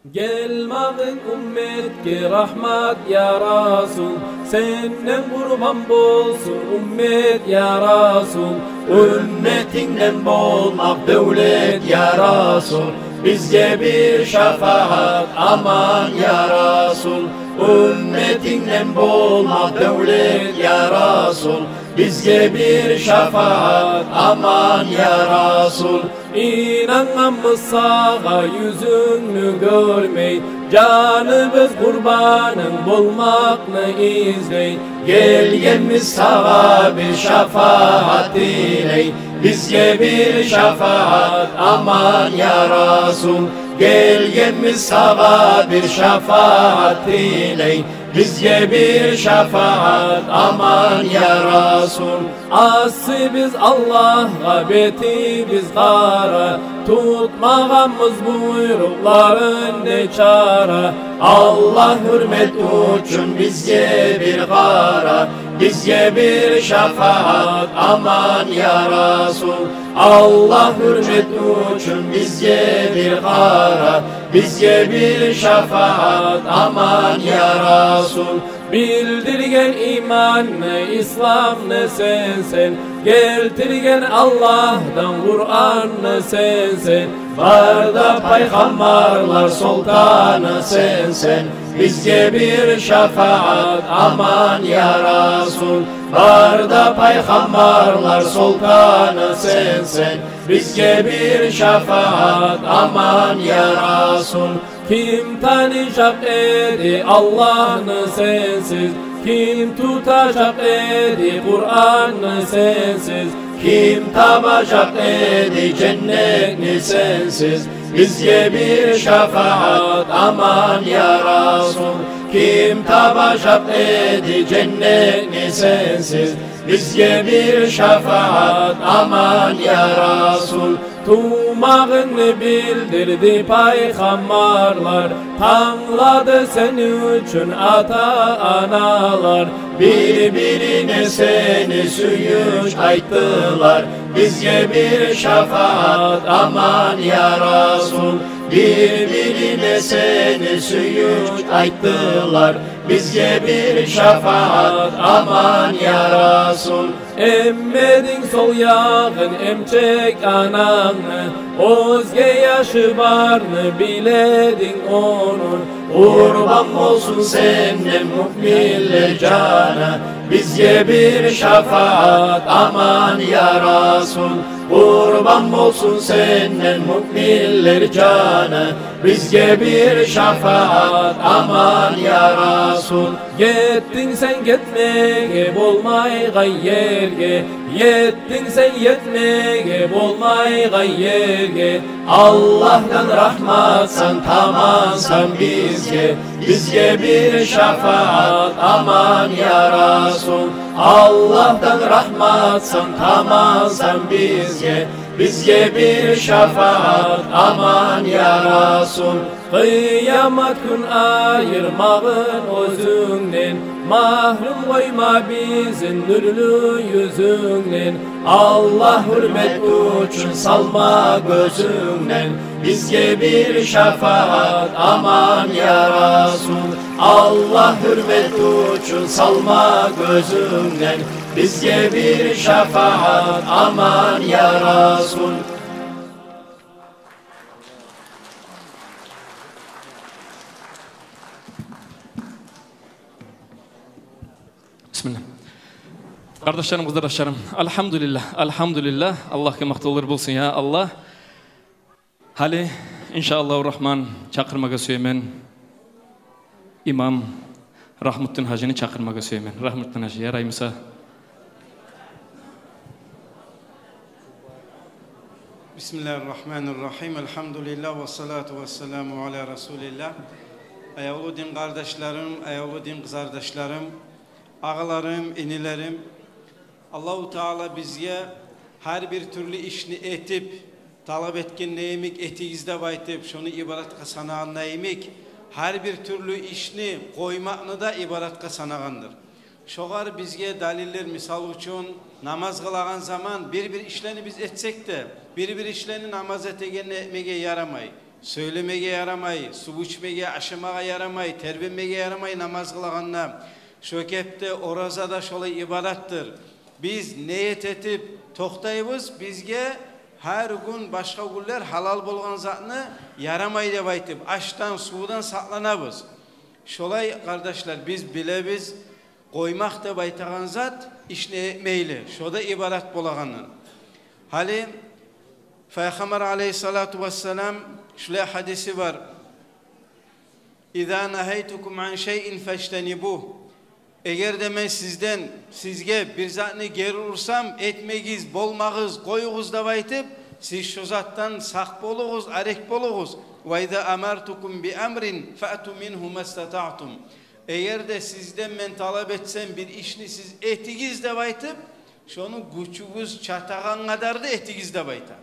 Гел магъа умметге рагьмат, я Расул, сенден къурбан болсун уммет, я Расул. Умметингден болмакъ девлет, я Расул, бизге бир шафагьат, аман, я Расул. Умметингден болмакъ девлет, я Расул, бизге бир шафагьат, аман, я Расул. Инангъанбыз сагъа юзюнгню гёрмей, жаныбыз къурбанынг болмакъны излей. Гелгенбиз сагъа бир шафагьат тилей, бизге бир шафагьат, аман, я Расул. Гелгенбиз сагъа бир шафагьат тилей, бизге бир шафагьат, аман, я Расул. Асибиз Аллагьгъа, бетибиз къара, тутмагъанбыз буйрукъларын нечара. Аллагь гьюрмет учун бизге бир къара, бизге бир шафагьат, аман, я Расул. Аллагь гьюрмет учун бизге бир къара, бизге бир шафагьат, аман, я Расул. Билдирген иманны, исламны сенсен, гелтирген Аллагьдан Къуранны сенсен, бар да пайхаммарлар султаны сенсен, бизге бир шафагьат, аман, я Расул. Бар да пайхаммарлар султаны сенсен, бизге бир шафагьат, аман, я Расул. Ким таныжакъ эди Аллагьны сенсиз? Ким тутажакъ эди Къуранны сенсиз? Ким табажакъ эди женнетни сенсиз? Бизге бир шафагьат, аман, я Расул. Ким табажакъ эди женнетни сенсиз? Бизге бир шафагьат, аман, я Расул. Тувмагъынгны билдирди пайхаммарлар, танглады сени учун ата-аналар. Бир-бирине сени сююнч айтдылар. Бизге бир шафагьат, аман, я Расул. Бир-бирине сени сююнч айтдылар. Бизге бир шафагьат, аман, я Расул. Эммединг сол ягъын, эмчек анангны, оьзге яшы барны билединг ону. Къурбан болсун сенден муъминлер жаны. Бизге бир шафагьат, аман, я Расул. Къурбан болсун сенден муъминлер жаны. Бизге бир шафагьат, аман, я Расул. Гетдинг сен гетмеге болмайгъан ерге, етдинг сен етмеге болмайгъан ерге. Аллагьдан рагьматсан, тамансан бизге. Бизге бир шафагьат, аман, я Расул. Аллагьдан рагьматсан, тамансан бизге. Бизге бир шафагьат, аман, я Расул. Къыямат гюн айырмагъын оьзюнгден, магьрюм къойма бизин нюрлю юзюнгден. Аллагь гьюрмет учун салма гёзюнгден. Бизге бир шафагьат, аман, я Расул. Аллагь гьюрмет учун салма гёзюнгден. Бизге бир шафагьат, аман, я Расул. Бисмиллагь. Къардашларым, къызардашларым, альгьамдулиллагь, альгьамдулиллагь, Аллагьгъа макътавлар болсун, я Аллагь. Гьали, иншааллагьу рагьман, чакъырмагъа сюемен имам Рагьмутдин гьажини, чакъырмагъа сюемен. Рагьмутдин гьажи, яраймыса? Бисмиллагьир рагьманир рагьим. Альгьамдулиллагь, ва салату ва саламу аля расулиллагь. Аявлу дин къардашларым, аявлу дин къызардашларым, агъаларым, инилерим, Аллагьу Таала бизге гьар бир тюрлю ишни этип, талап этгенде йимик этигиз деп айтып, шону ибадатгъа санагъанда йимик, гьар бир тюрлю ишни къоймакъны да ибадатгъа санагъандыр. Шогъар бизге далиллер, мисал учун, намаз къылагъан заман бир-бир ишлени биз этсек де, бир-бир ишлени намаз этегенде этмеге ярамай. Сёйлемеге ярамай, сув ичмеге, ашамагъа ярамай, тербенмеге ярамай намаз къылагъанда. Шо кепде ораза да шолай ибадатдыр. Биз ният этип токътайбыз, бизге гьар гюн, башгъа гюнлер гьалал болгъан затны ярамай деп айтып, ашдан, сувдан сакъланабыз. Шолай, къардашлар, биз билебиз, къоймакъ деп айтагъан зат ишни этмейли, шо да ибадат болагъанын. Гьали Пайхаммар алайгьиссалату вассалам шулай гьадиси бар: «Иза нагьайтукум ан шайин фажтанибугь». Эгер де мен сизден, сизге бир затны гери урсам, этмегиз, болмагъыз, къоюгъуз деп айтып, сиз шо затдан сакъ болугъуз, арек болугъуз. «Ва иза амартукум би амрин фаъту мингьу мастатаътум». Эгер де сизден мен талап этсем бир ишни, сиз этигиз деп айтып, шону гючюгюз чатагъан къадарда этигиз деп айта.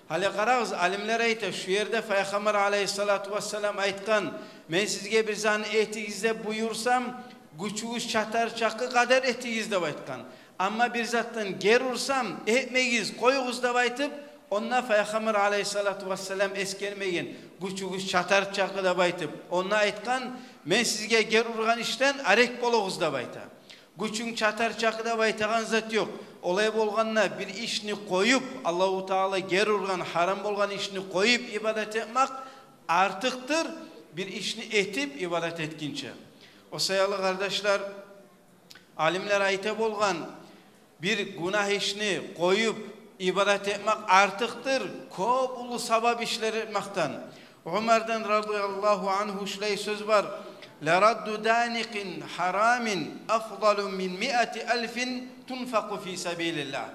Гьали къарагъыз, алимлер айта, шу ерде Пайхаммар алайгьиссалату вассалам айтгъан: «Мен сизге бир затны этигиз деп буюрсам, гючюгюз чатар чакъы къадар этигиз», – деп айтгъан. Амма бир затдан гери урсам, «Этмегиз, къоюгъуз», – деп айтып, онда Пайхаммар алайгьиссалату вассалам эсгермеген, «Гючюгюз чатар чакъы», – деп айтып. Онда айтгъан: «Мен сизге гери ургъан ишден арек болугъуз», – деп айта. Гючюнг чатар чакъы деп айтагъан зат ёкъ. Олай болгъанда, бир ишни къоюп, Аллагьу Таала гери ургъан, гьарам болгъан ишни къоюп ибадат этмакъ артыкъдыр бир ишни этип ибадат этгинче. О саялы, къардашлар, алимлер айта болгъан, бир гюнагь ишни къоюп ибадат этмакъ артыкъдыр кёп уллу савап ишлер этмакъдан. Умардан радияллагьу ангьу шулай сёз бар: «Ларадду даникъин гьарамин афдалу мин миати алфин тунфакъу фи сабилиллагь».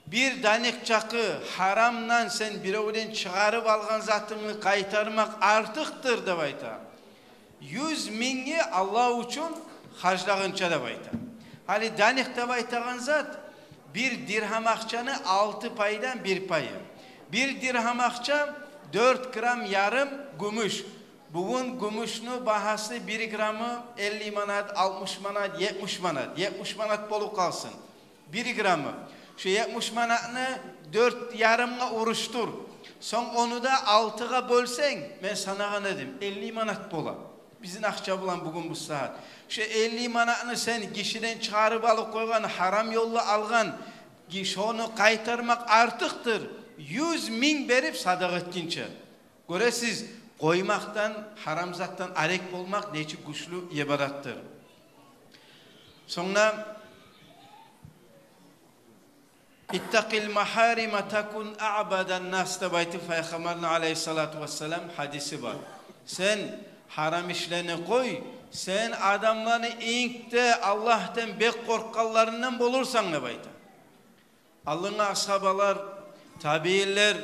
Бир даникъ чакъы гьарамдан сен биревден чыгъарып алгъан затынгны къайтармакъ артыкъдыр, деп айта, юз мингни Аллагь учун харжлагъынча, деп айта. Гьали даникъ деп айтагъан зат — бир диргьам акъчаны алты пайдан бир пайы. Бир диргьам акъча — дёрт грамм ярым гюмюш. Бугюн гюмюшню багьасы бир граммы элли манат, алтмыш манат, етмиш манат, етмиш манат болуп къалсын. Бир граммы. Шо етмиш манатны дёрт ярымгъа урушдур. Сонг ону да алтыгъа бёлсенг, мен санагъан эдим, элли манат бола. Бизин акъча булан бугюн бу сагьат. Шо элли манатны сен гишиден чыгъарып алып къойгъан, гьарам ёлла алгъан, шону къайтармакъ артыкъдыр юз минг берип садагъа этгинче. Гёресиз, къоймакъдан, гьарам затдан арек болмакъ нечик гючлю ибадатдыр. Сонг да «Иттакъил магьарима такун аъбадан нас» деп айтып, Пайхаммарны алайгьиссалату вассалам гьадиси бар. Сен гьарам ишлени къой, сен адамланы инг де Аллагьдан бек къоркъгъанларындан болурсан деп айта. Алдынгъы асгьабалар, табиинлер,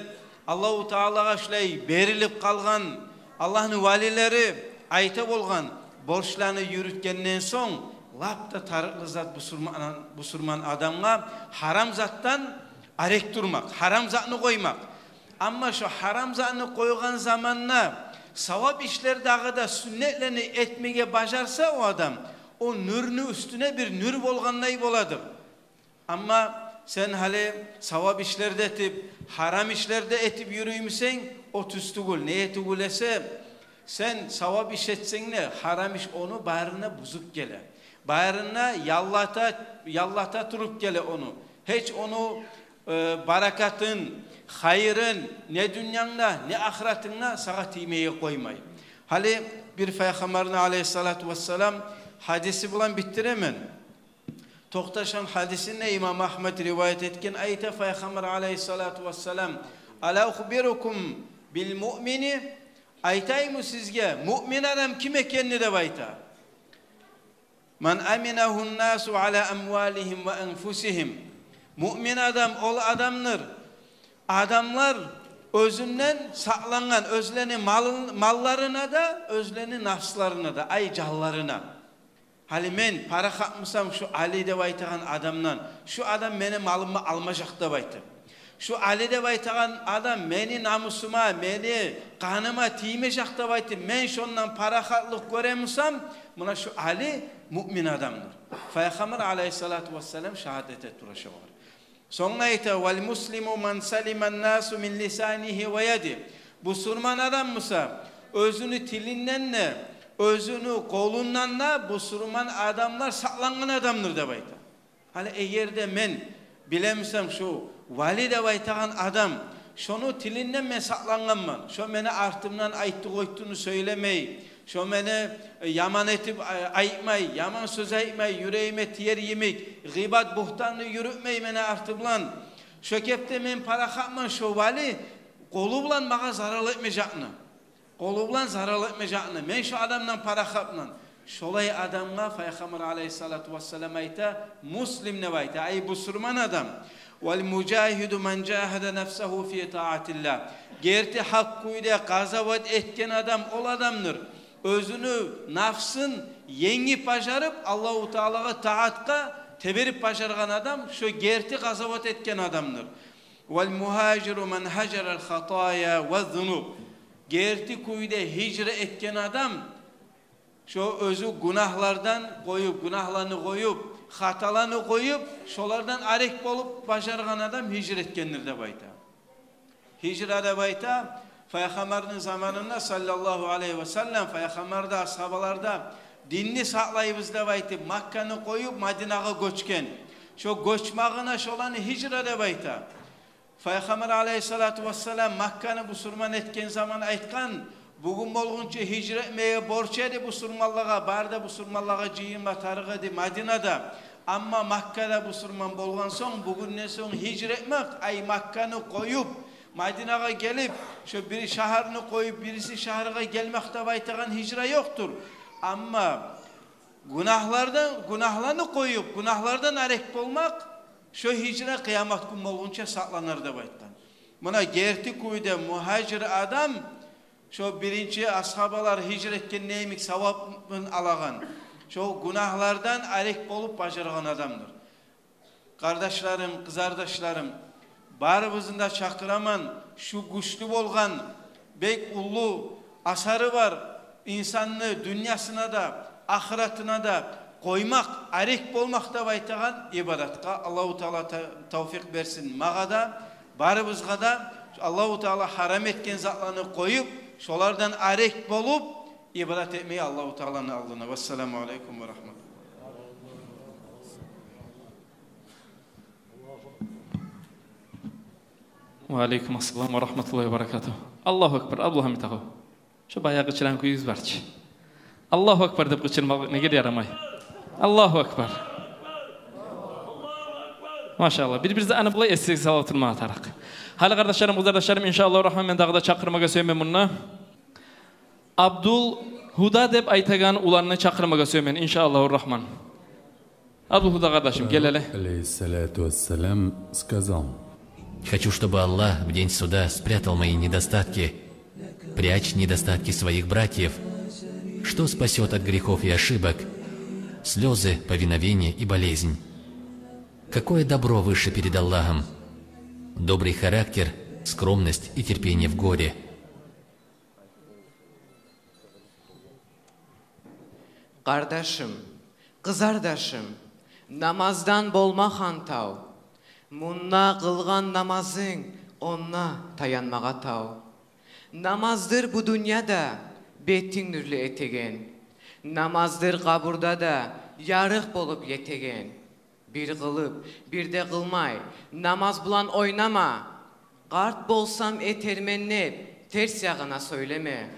Аллагьу Таалагъа шулай берилип къалгъан Аллагьны валилери айта болгъан: борчланы юрютгенден сонг, лап да тарыкълы зат бусурман, бусурман адамгъа гьарам затдан арек турмакъ, гьарам затны къоймакъ. Амма шо гьарам затны къойгъан заманда савап ишлер дагъы да, сюннетлени этмеге бажарса о адам, о нюрню уьстюне бир нюр болгъандай боладыр. Амма сен гьали савап ишлер де этип, гьарам ишлер де этип юрюймюсен, о тюз тюгюл. Неге тюгюл эсе, сен савап иш этсенг де, гьарам иш ону барына бузуп геле. Барына яллата, яллата туруп геле ону. Гьеч ону, э, баракатын, хайырын не дюньянгда, не ахыратынгда сагъа тиймеге къоймай. Гьали бир Пайхаммарны алайгьиссалату вассалам гьадиси булан битдиремен. Токъташгъан гьадисинде имам Агьмад риваят этген, айта Пайхаммар алайгьиссалату вассалам: «Ала ухбирукум бил муъмини?» Айтайымы сизге муъмин адам ким экенни деп айта. «Ман аминагьун насу ала амвалигьим ва анфусигьим». Муъмин адам ол адамдыр, адамлар оьзюнден сакълангъан, оьзлени мал-, малларына да, оьзлени нафсларына да, ай, жанларына. Гьали мен парахатмусам шу Али деп айтагъан адамдан, шу адам мени малымны алмажакъ деп айтып, шу Али деп айтагъан адам мени намусума, мени къаныма тиймежек деп айтып, мен шондан парахатлыкъ гёремусам, муна шу Али муъмин адамдыр. Пайхаммар алайгьиссалату вассалам шагьат эте тура шогъар. Сонг айта: «Вал муслиму ман салиман насу мин лисанигьи ва ядигьи». Бусурман адам буса, оьзюню тилинден де, оьзюню къолундан да бусурман адамлар сакълангъан адамдыр деп айта. Гьали эгер де мен билемусам шу Вали деп айтагъан адам, шону тилинден мен сакълангъанман, шо мени артымдан айтды-къойдуну сёйлемей, шо мени, э, яман этип, э, айтмай, яман сёз айтмай, юрегиме тиер йимик, гъыйбат, бугьтанны юрютмей мени арты булан. Шо кепде мен парахатман, шо Вали къолу булан магъа зарал этмежекни. Къолу булан зарал этмежекни. Мен шо адамдан парахатман. Шолай адамгъа Пайхаммар алайгьиссалату вассалам айта, муслим деп айта, ай, бусурман адам. «Вал мужагьиду ман жагьада нафсагьу фи таатиллагь». Герти гьакъ кюйде къазават этген адам ол адамдыр, оьзюню нафсын енгип бажарып, Аллагьу Таалагъа таатгъа теберип бажаргъан адам, шо герти къазават этген адамдыр. «Вал мугьажиру ман гьажарал хатая ваз зунуб». Герти кюйде гьижра этген адам, шо оьзю гюнагьлардан къоюп, гюнагьланы къоюп, хаталаны къоюп, шолардан арек болуп бажаргъан адам гьижра этгендир деп айта. Гьижра деп айта, Пайхаммарны заманында, саллаллагьу алайгьи ва саллам, Пайхаммар да, асгьабалар да динни сакълайбыз деп айтып, Макканы къоюп, Мадинагъа гёчген. Шо гёчмагъына шоланы гьижра деп айта. Пайхаммар алайгьиссалату вассалам Макканы бусурман этген заман айтгъан: «Бугюн болгъунча гьижра этмеге борч эди бусурманлагъа, бары да бусурманлагъа жыйынма тарыкъ эди Мадинада. Амма Маккада бусурман болгъан сонг, бугюнден сонг гьижра этмек, ай, Макканы къоюп, Мадинагъа гелип, шо бир шагьарны къоюп, бириси шагьаргъа гелмек деп айтагъан гьижра ёкъдур. Амма гюнагьлардан, гюнагьланы къоюп, гюнагьлардан арек болмакъ, шо гьижра къыямат гюн болгъунча сакъланар», — деп айтгъан. Муна герти кюйде мугьажир адам, шо биринчи асгьабалар гьижра этгенде йимик савабын алагъан, Шо гюнагьлардан арек болуп бажаргъан адамдыр. Къардашларым, къызардашларым, барыбызны да чакъыраман, шу гючлю болгъан, бек уллу асары бар инсанны дюньясына да, ахыратына да къоймакъ, арек болмакъ деп айтагъан ибадатгъа Аллагьу Таала та-, тавфикъ берсин магъа да, барыбызгъа да. Аллагьу Таала гьарам этген затланы къоюп, шолардан арек болуп, ибадат этмеге Аллагьу Тааланы алдына. Вассаламу алейкум ва рахматуллагь. Ва алейкум ассалам ва рахматуллагьи ва баракатугь. Аллагьу акбар, Абдулгьамит агъав. Шо баягъы къычырагъан кююгюз бар чы. Аллагьу акбар деп къычырмакъ неге ярамай? Аллагьу акбар. Машаллагь. Бир-бирде аны булай эсге салып турмагъа тарыкъ. Гьали, къардашларым, къызардашларым, иншааллагьу рагьман, мен дагъы да чакъырмагъа сюемен мунда Абдулгьуда деп айтагъан уланны чакъырмагъа сюемен, иншааллагьу рагьман. Абдулгьуда къардашым, гел гьали. Пророк, алейхиссалату вассалам, сказал: Хочу, чтобы Аллах в день суда спрятал мои недостатки, прячь недостатки своих братьев. Что спасёт от грехов и ошибок? Слёзы, повиновение и болезнь. Какое добро выше перед Аллахом? Добрый характер, скромность и терпение в горе. Къардашым, къызардашым, намаздан болма хантав. Мунда къылгъан намазынг, онда таянмагъа тав. Намаздыр бу дюньяда бетинг нюрлю этеген. Намаздыр къабурда да ярыкъ болуп етеген. Бир къылып, бир де къылмай, намаз булан ойнама. Къарт болсам этермен деп, терс ягъына сёйлеме.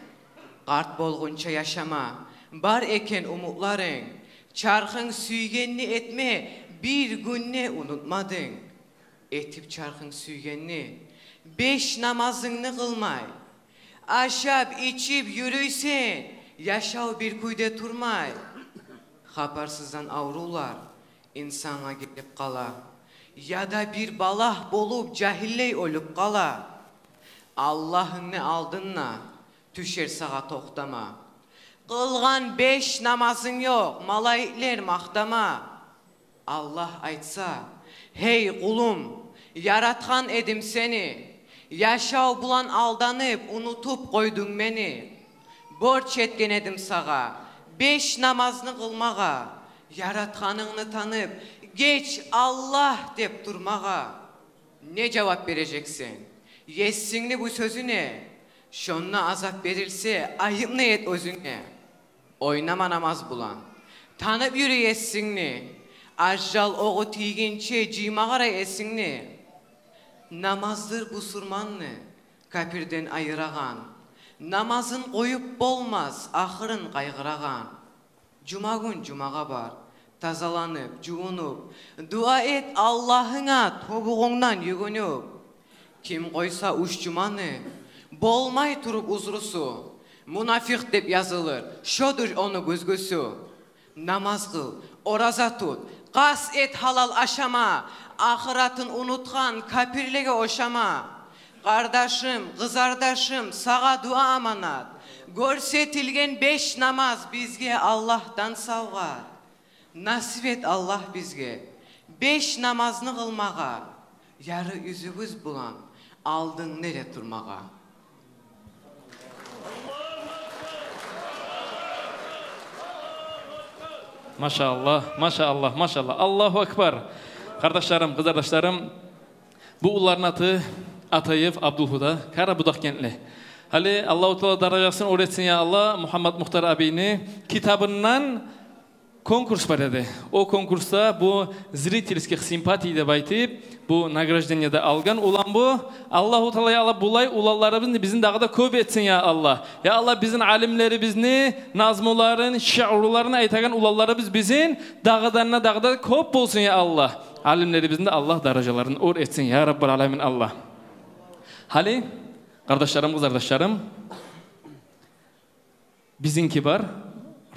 Къарт болгъунча яшама, бар экен умутларынг. Чархынг сюйгенни этме, бир гюн де унутмадынг. Этип чархынг сюйгенни, беш намазынгны къылмай. Ашап, ичип юрюйсен, яшав бир кюйде турмай. Хабарсыздан аврувлар инсангъа гелип къала. Яда бир балагь болуп, жагьиллей оьлюп къала. Аллагьынгны алдында тюшер сагъа токътама. Къылгъан беш намазынг ёкъ, малайиклер макътама. Аллагь айтса: «Гьей къулум, яратгъан эдим сени, яшав булан алданып, унутуп къойдунг мени. Борч этген эдим сагъа беш намазны къылмагъа, яратгъанынгны танып, геч, Аллагь деп турмагъа». Не жавап бережексен Есингни бу сёзюне? Шонда азап берилсе, айыпны эт оьзюнге. Ойнама намаз булан, танып юрю Есингни. Ажал огъу тийгинче жыйма къара эсингни. Намаздыр бусурманны капирден айырагъан. Намазын къоюп болмас, ахырын къайгъырагъан. Жумагюн жумагъа бар, тазаланып, жувунуп, дуа эт Аллагьынга тобугъунгдан югюнюп. Ким къойса уьч жуманы, болмай туруп узрусу, мунафикъ деп язылыр, шодур ону гюзгюсю. Намаз къыл, ораза тут, къаст эт гьалал ашама, ахыратын унутгъан капирлеге ошама. Къардашым, къызардашым, сагъа дуа аманат. Гёрсетилген беш намаз бизге Аллагьдан савгъат. Насип эт, Аллагь, бизге беш намазны къылмагъа, яры юзюбюз булан алдынгда турмагъа. Машааллагь, машааллагь, машааллагь. Аллагьу акбар. Къардашларым, къызардашларым, бу уланны аты Атаев Абдулгьуда, Къарабудагъгентли. Гьали Аллагьу Таала даражасын оьр этсин, я Аллагь, Мугьаммат Мухтар абийни китабындан конкурс бар эди. О конкурсда бу зрительских симпатий деп айтып, бу награждение де алгъан улан бу. Аллагьу Таала, я Аллагь, булай уланларыбызны бизин дагъы да кёп этсин, я Аллагь. Я Аллагь, бизин алимлерибизни назмуларын, шиъруларын айтагъан уланларыбыз бизин дагъыдан да, дагъы да кёп болсун, я Аллагь. Алимлерибизни де Аллагь даражаларын оьр этсин, я Раббал аламин, Аллагь. Гьали, къардашларым, къызардашларым, бизинки бар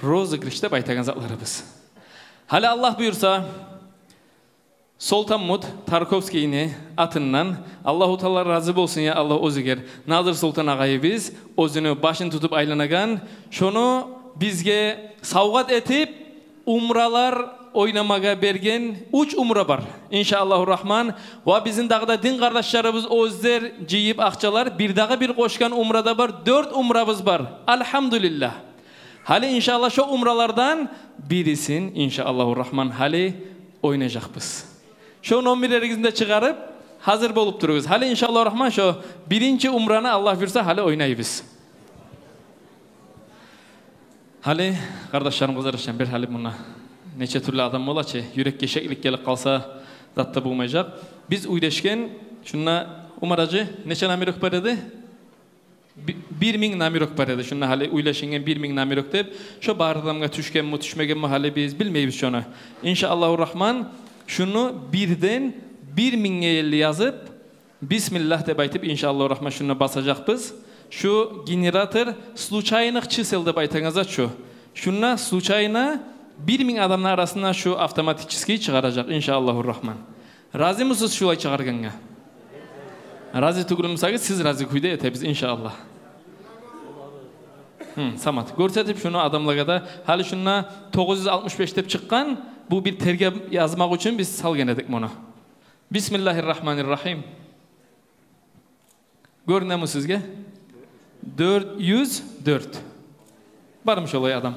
розыгрыш деп айтагъан затларыбыз. Гьали, Аллагь буюрса, Солтанмут Тарковскийни атындан, Аллагьу Таала рази болсун, я Аллагь, оьзюгер, Назир Солтан агъайыбыз оьзюню башын тутуп айланагъан, шону бизге савгъат этип, умралар ойнамагъа берген уьч умра бар, иншааллагьу рагьман. Ва бизин дагъы да дин къардашларыбыз оьзлер жыйып акъчалар, бирдагъы бир къошгъан умра да бар, дёрт умрабыз бар. Альгьамдулиллагь. Гьали, иншааллагь, шо умралардан бирисин, иншааллагьу рагьман, гьали ойнажакъбыз. Шо номерлеригизни де чыгъарып, гьазир болуп туругъуз. Гьали, иншааллагьу рагьман, шо биринчи умраны, Аллагь буюрса, гьали ойнайбыз. Гьали, къардашларым, къызарышгъан бир гьали мунда нече тюрлю адам бола чы, юрекге шеклик гелип къалса, зат да болмажакъ. Биз уьйлешген, шунда, Умар гьажи, нече номерок бар эди? Би-, бир минг номерок бар эди. Шунда гьали уьйлешинген бир минг номерок деп, шо бар адамгъа тюшгенми, тюшмегенми, гьали биз билмейбиз шону. Иншааллагьу рагьман, шуну бирден бир мингге ерли язып, бисмиллагь деп айтып, иншааллагьу рагьман, шунда басажакъбыз. Шу генератор случайных чисел деп айтагъан зат шу. Шунда случайно бир минг адамны арасында шу автоматически чыгъаражакъ, иншааллагьу рагьман. Разимисиз шулай чыгъаргъангъа? Рази тюгюл бусагъыз, сиз рази кюйде этебиз, иншааллагь. Гьм, Самат, гёрсетип шуну адамлагъа да. Гьали шунда тогъуз юз алтмыш беш деп чыкъгъан, бу бир тергеп язмакъ учун биз салгъан эдик муну. Бисмиллагьир рагьманир рагьим. Гёрюнеми сизге? Дёрт юз дёрт. Бармы шолай адам?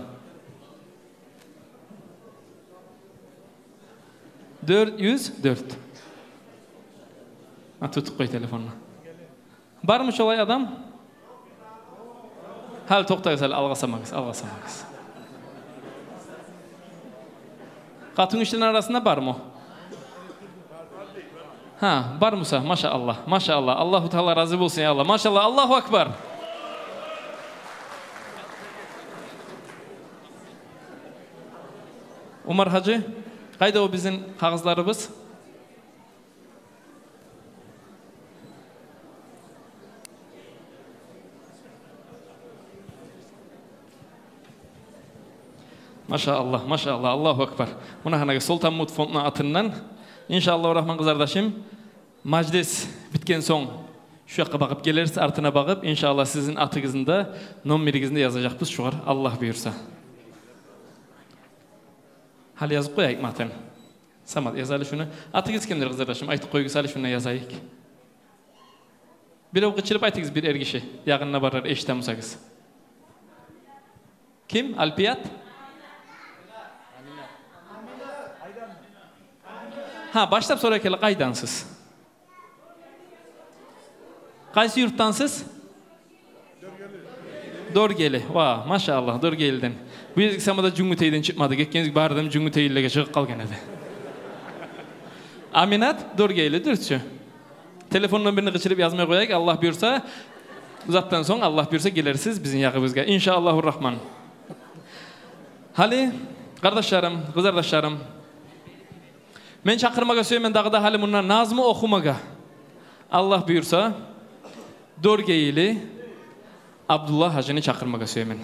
Дёрт юз дёрт. Гьа, тутуп къой телефонну. Бармы шолай адам? Гьали токътагъыз, гьали алгъасамагъыз, алгъасамагъыз. Къатынгишилени арасында бармы? Гьа, бар буса, машааллагь, машааллагь. Аллагьу Таала рази болсун, я Аллагь. Машааллагь, Аллагьу акбар. Умар гьажи, къайда о бизин къагъызларыбыз? Машааллагь, машааллагь, Аллагьу акбар. Муна гьанагъы Солтанмут фондну атындан. Иншааллагьу рагьман, къызардашым, мажлис битген сонг шу якъгъа багъып гелерсиз, артына багъып, иншааллагь, сизин атыгъызны да, номеригизни де язажакъбыз шугъар, Аллагь буюрса. Гьали язып къояйыкъмы атын? Самат, яз гьали шуну. Атыгъыз кимдир, къызардашым? Айтып къоюгъуз гьали, шунда язайыкъ. Бирев къычырып айтыгъыз, бир эргиши, ягъында барар, эшитемусагъыз. Ким? Альпият? Гьа, башлап сорай геле, къайдансыз? Къайсы юртдансыз? Доргели. Ва, машааллагь, Доргелиден. Бу ерге самада Жюнгютейден чыкъмады. Гетгенде бары адам жюнгютейлилеге чыгъып къалгъан эди. Аминат, Доргели, дюрсю. Телефондан бирини къычырып язмай къояйыкъ, Аллагь буюрса. Бу затдан сонг, Аллагь буюрса, гелерсиз бизин ягъыбызгъа, иншааллагьу рагьман. Гьали, къардашларым, къызардашларым, мен чакъырмагъа сюемен дагъы да гьали мунда назму охумагъа, Аллагь буюрса, Доргели Абдуллагь гьажини чакъырмагъа сюемен.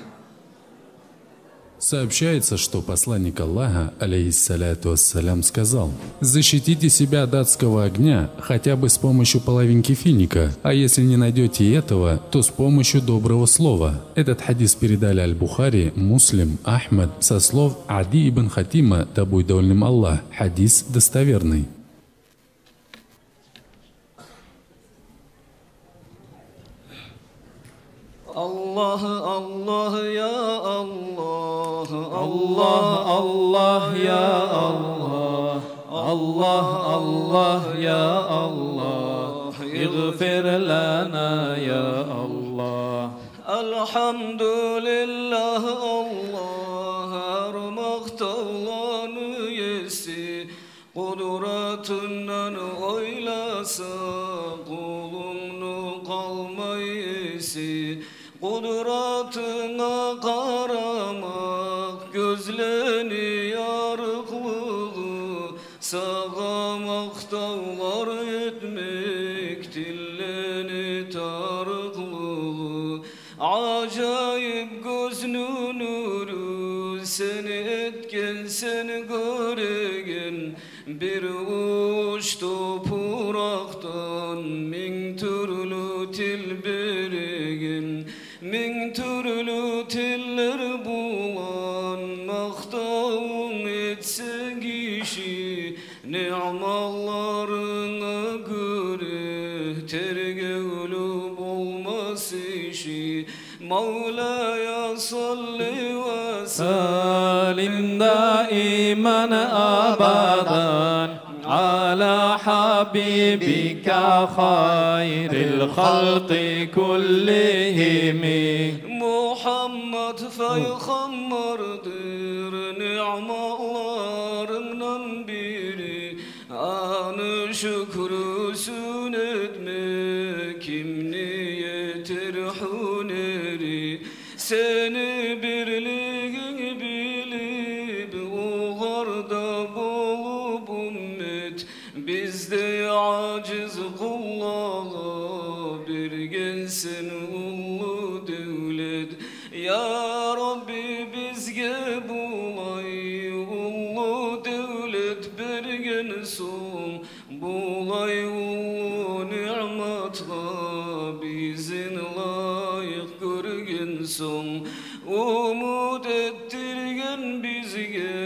Сообщается, что Посланник Аллаха, алейхиссалату вассалям, сказал: «Защитите себя от адского огня хотя бы с помощью половинки финика, а если не найдёте и этого, то с помощью доброго слова». Этот хадис передали Аль-Бухари, Муслим, Ахмад со слов Ади ибн Хатима, да будет доволен им Аллах. Хадис достоверный. Аллагь, Аллагь, я Аллагь, Аллагь, Аллагь, я Аллагь, Аллагь, Аллагь, я Аллагь, игъфир лана, я Аллагь. Альгьамдулиллагь, Аллагь, гьар макътавланы еси, къудратынгдан ойласа, къулунгну къалмай эси. Къудратынга къарамакъ гёзлени ярыкълыгъы, сагъа макътавлар этмек тиллени тарыкълыгъы. Ажайып гёзню нюрю сен этгенсен гёреген, бир увуч топуракъдан минг тюрлю тил береген. Минг тюрлю тиллер булан макътавунг Тергевлю болмас иши. مولاي صل وسلم دائما أبدا على حبيبك خير الخلق كلهم. Мухаммад пайхаммардыр ниъматларынгдан бири. Аны шюкрюсюн этме кимни етер гьюнери? Сени бирлигинг билип, огъарда болуп уммат, биздей ажиз къуллагъа бергенсен уллу девлет. Я Рабби, бизге булай уллу девлет берген сонг, булай уллу ниъматгъа бизин лайыкъ гёрген сонг, умут этдирген бизге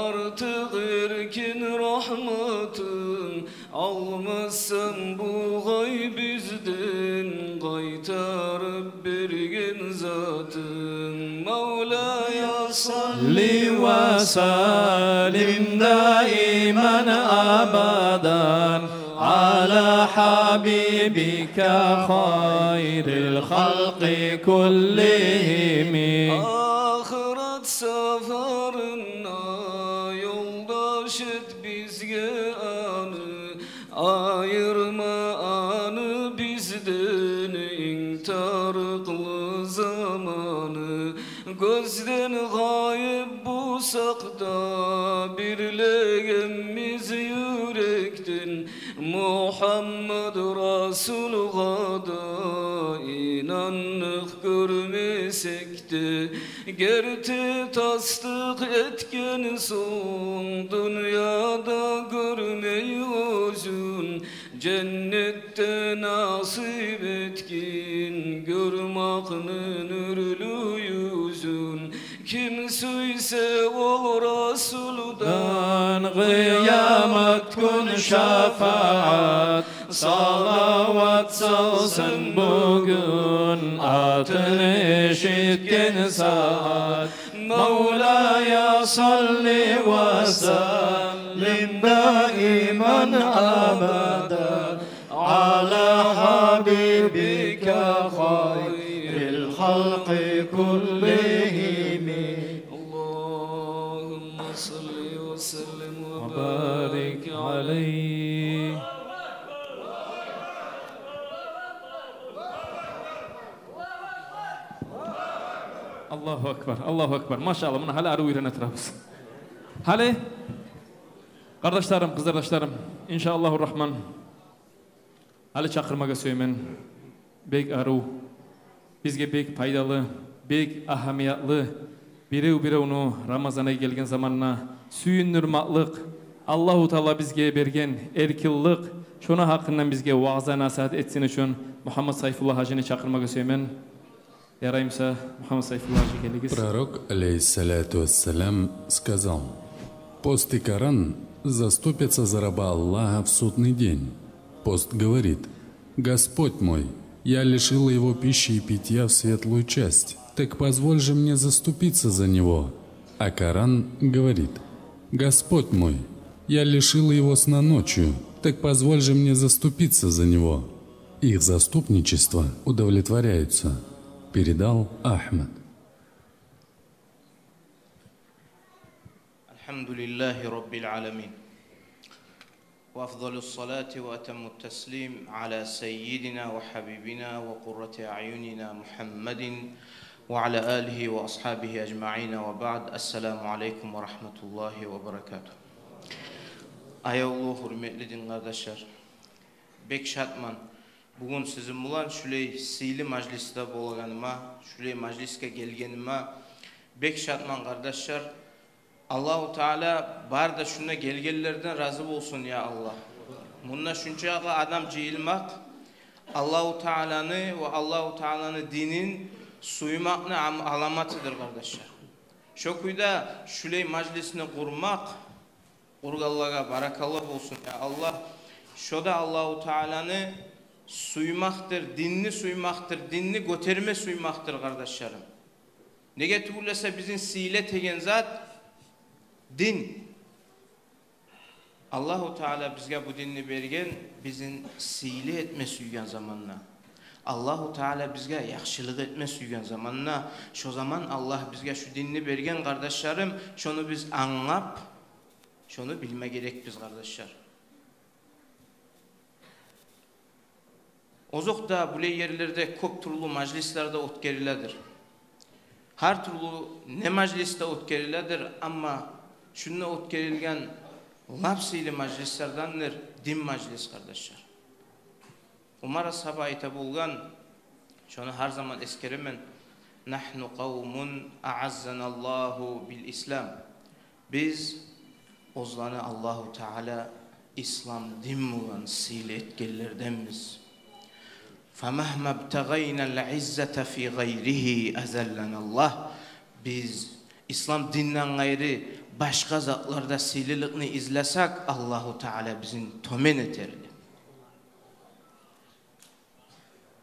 артыкъ эркин рагьматынг. Алмассанг бугъай бизден къайтарып берген затынг. مولاي صل وسلم دائما أبدا على حبيبك خير الخلق كلهم. Ахырат сапарында ёлдаш эт бизге аны, айырма аны бизден инг тарыкълы заманы. Гёзден гъайып бусакъ да, бирлегенбиз юрекден, Мухаммад Расулгъа да инандыкъ гёрмесек де. Герти тасдыкъ этген сонг дюньяда гёрмей оьзюн, женнетде насип этгин гёрмакъны нюрлю юзюн. Ким сюйсе ол Расулдан къыямат гюн шафаат, салават салсын бугюн атын эшитген сагьат. مولاي صل وسلم دائما أبدا على حبيبك خير الخلق كلهم. اللهم صل وسلم وبارك عليه. Аллагьу акбар, Аллагьу акбар. Машаллагь, муна гьали арив уьйренетурабыз. Гьали, къардашларым, къызардашларым, иншааллагьу рагьман, гьали чакъырмагъа сюемен бек арив, бизге бек пайдалы, бек агьамиятлы, бирев-биревню Рамазан ай гелген заманда сююндюрмакълыкъ, Аллагьу Таала бизге берген эркинлик, шону гьакъындан бизге ваъза-насигьат этсин учун Мугьаммад Сайфулла гьажини чакъырмагъа сюемен. Ярай буса, Мугьаммад Сайфулла гьажи, гелигиз. Пророк, алейхиссалату вассалям, сказал: «Пост и Коран заступятся за раба Аллаха в судный день». Пост говорит: «Господь мой, я лишила его пищи и питья в светлую часть, так позволь же мне заступиться за него». А Коран говорит: «Господь мой, я лишила его сна ночью, так позволь же мне заступиться за него». Их заступничество удовлетворяется. Передал Ахмад. الحمد لله رب العالمين. وأفضل الصلاة وأتم التسليم على سيدنا وحبيبنا وقرة أعيننا محمد وعلى آله وأصحابه أجمعين وبعد. السلام عليكم ورحمة الله وبركاته. Аявлу, гьюрметли дин къардашлар, бек шатман бугюн сизин булан шулай сыйлы мажлисде болагъаныма, шулай мажлисге гелгениме бек шатман, къардашлар. Аллагьу Таала бары да шунда гелгенлерден рази болсун, я Аллагь. Мунда шунчакъы адам жыйылмакъ Аллагьу Тааланы ва Аллагьу Тааланы динин сюймекни ам-, аламатыдыр, къардашлар. Шо кюйде шулай мажлисни къурмакъ, къургъанлагъа баракалла болсун, я Аллагь. Шо да Аллагьу Тааланы сюймакъдыр, динни сюймакъдыр, динни гётерме сюймакъдыр, къардашларым. Неге тюгюл эсе бизин сыйлы этеген зат дин. Аллагьу Таала бизге бу динни берген, бизин сыйлы этме сюйген заманда. Аллагьу Таала бизге яхшылыкъ этме сюйген заманда, шо заман Аллагь бизге шу динни берген, къардашларым, шону биз англап, шону билме герекбиз, къардашлар. Озокъда, булай ерлерде кёп тюрлю мажлислер де оьтгериледир. Гьар тюрлю не мажлис де оьтгериледир, амма шунда оьтгерилген лап сыйлы мажлислердендир дин мажлис, къардашлар. Умар асгьаба айта болгъан, шону гьар заман эсгеремен: «Нагьну къавмун аъаззаналлагьу бил ислам». Биз оьзлени Аллагьу Таала ислам дин булан сыйлы этгенлерденбиз. «Фамагьма бтагъайнал иззата фи гъайригьи азалланаллагь». Биз ислам динден къайры башгъа затларда сыйлылыкъны излесек, Аллагьу Таала бизин тёбен этер.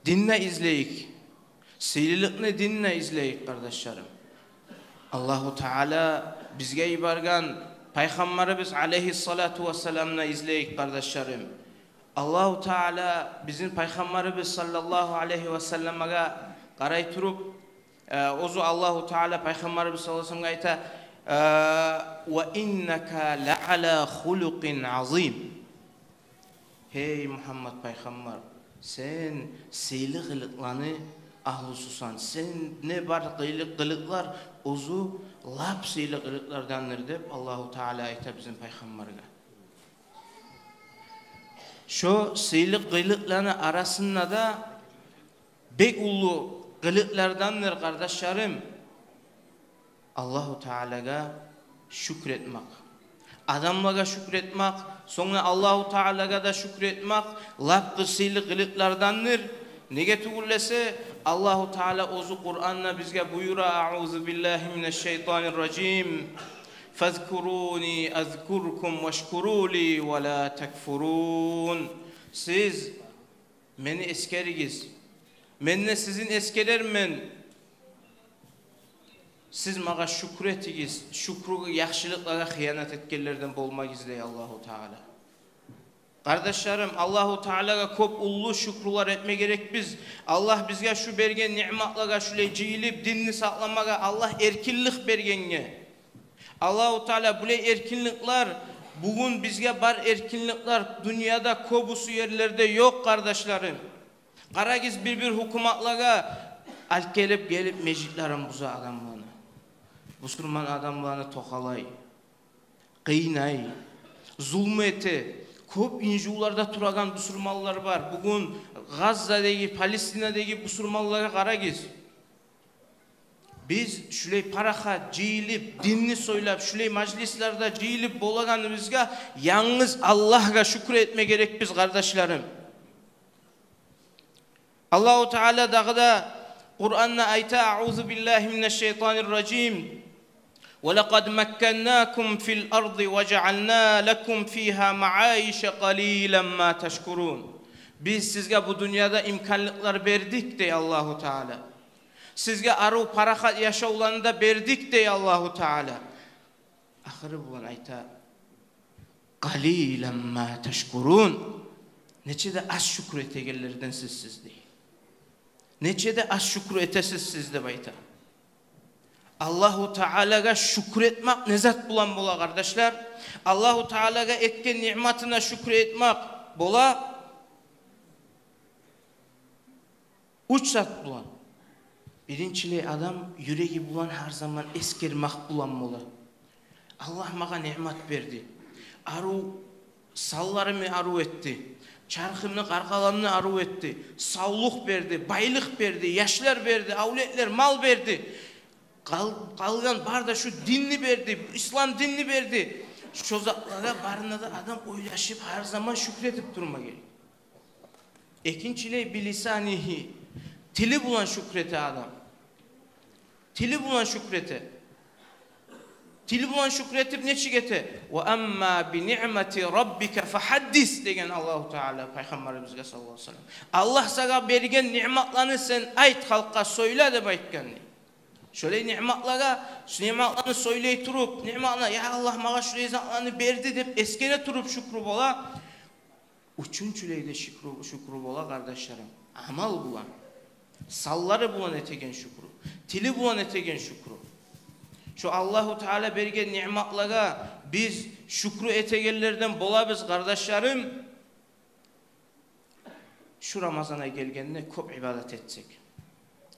Динде излейик. Сыйлылыкъны динде излейик, къардашларым. Аллагьу Таала бизге йиберген Пайхаммарыбыз алейгьиссалату вассаламны излейик, къардашларым. Аллагьу Таала бизин Пайхаммарыбыз саллаллагьу алейгьи вассаламгъа къарай туруп, э, оьзю Аллагьу Таала Пайхаммарыбыз саллаллагьу алейгьи вассаламгъа айта: «Э, ва иннака ла ала хулукъин азим». Гьей Мугьаммад пайхаммар, сен сыйлы къылыкъланы агьлюсюсен. Сенде бар къылыкъ-, къылыкълар оьзю лап сыйлы къылыкълардандыр, деп Аллагьу Таала айта бизин пайхаммаргъа. Шо сыйлы къылыкъланы арасында да бек уллу къылыкълардандыр, къардашларым, Аллагьу Таалагъа шюкюр этмек. Адамлагъа шюкюр этмек, сонг да Аллагьу Таалагъа да шюкюр этмек лап къы-, сыйлы къылыкълардандыр. Неге тюгюл эсе, Аллагьу Таала оьзю Къуранда бизге буюра: «Аъузу биллагьи минаш шайтанир ражим. Фазкуруни азкуркум вашкуру ли ва ла такфурун». Сиз мени эсгеригиз, мен де сизин эсгерермен. Сиз магъа шюкюр этигиз, шюкюрге, яхшылыкълагъа хыянат этгенлерден болмагъыз, дей Аллагьу Таала. Къардашларым, Аллагьу Таалагъа кёп уллу шюкюрлер этме герекбиз. Аллагь бизге шу берген ниъматлагъа, шулай жыйылып, динни сакъламагъа Аллагь эркинлик бергенге. Аллагьу Таала, булай эркинликлер, бугюн бизге бар эркинликлер дюньяда кёбюсю ерлерде ёкъ, къардашларым. Къарагъыз бир-бир гьукуматлагъа, алып гелип, гелип межитлерин буза адамланы. Бусурман адамланы токъалай, къыйнай, зулму эте. Кёп инжувларда турагъан бусурманлар бар. Бугюн Газзадагъы, Палестинадагъы бусурманлагъа къарагъыз. Биз шулай парахат жыйылып, динни сёйлеп, шулай мажлислерде жыйылып болагъаныбызгъа янгыз Аллагьгъа шюкюр этме герекбиз, къардашларым. Аллагьу Таала дагъы да Къуранда айта: «Аъузу биллагьи минаш шайтанир ражим. Ва лакъад макканнакум фил арди ва жаъална лакум фигьа маъайша къалилан ма ташкурун». Биз сизге бу дюньяда имканлыкълар бердик, дей Аллагьу Таала. Сизге арив, парахат яшавланы да бердик, дей Аллагьу Таала. Ахыры булан айта: «Къалилан ма ташкурун». Нече де аз шюкюр этегенлерденсиз сиз, дей. Нече де аз шюкюр этесиз сиз, деп айта. Аллагьу Таалагъа шюкюр этмек не зат булан бола, къардашлар? Аллагьу Таалагъа этген ниъматына шюкюр этмек бола уьч зат булан. Биринчилей, адам юреги булан гьар заман эсгермек булан бола. Аллагь магъа ниъмат берди. Арив, санларымны арив этди. Чархымны, къаркъарамны арив этди. Савлукъ берди, байлыкъ берди, яшлар берди, авлетлер, мал берди. Къал-, къалгъан бары да шу динни берди, ислам динни берди. Шо затлагъа барына да адам ойлашып, гьар заман шюкюр этип турма герек. Экинчилей, билисанигьи, тили булан шюкюр эте адам. Тили булан шюкюр эте. Тил булан шюкюр этип нечик эте? «Ва амма би ниъмати раббика фагьаддис», — деген Аллагьу Таала Пайхаммарыбызгъа саллаллагьу алайгьи ва саллам. Аллагь сагъа берген ниъматланы сен айт халкъгъа, сёйле деп айтгъан дей. Шолай ниъматлагъа, шу ниъматланы сёйлей туруп, ниъматына, я Аллагь, магъа шулай затланы берди деп эсгере туруп шюкюр бола. Уьчюнчюлей де шюкюр, шюкюр бола, къардашларым, амал булан, санлары булан этеген шюкюр, тили булан этеген шюкюр. Шо Аллагьу Таала берген ниъматлагъа биз шюкюр этегенлерден болабыз, къардашларым. Шу Рамазан ай гелгенде кёп ибадат этсек,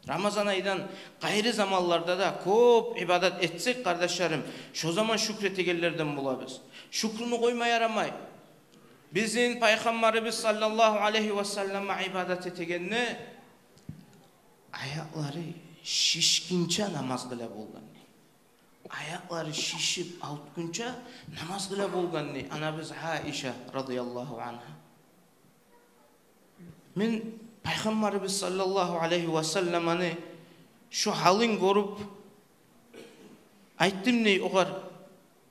Рамазан айдан къайры заманларда да кёп ибадат этсек, къардашларым, шо заман шюкюр этегенлерден болабыз. Шюкюрню къойма ярамай. Бизин Пайхаммарыбыз саллаллагьу алайгьи ва саллам ибадат этегенде аякълары шишгинче намаз къыла болгъан дей. Аякълары шишип, авуртгъунча намаз къыла болгъан дей анабыз Айша радияллагьу ангьа. Мен Пайхаммарыбыз саллаллагьу алайгьи ва салламны шо гьалын гёрюп, айтдым дей огъар: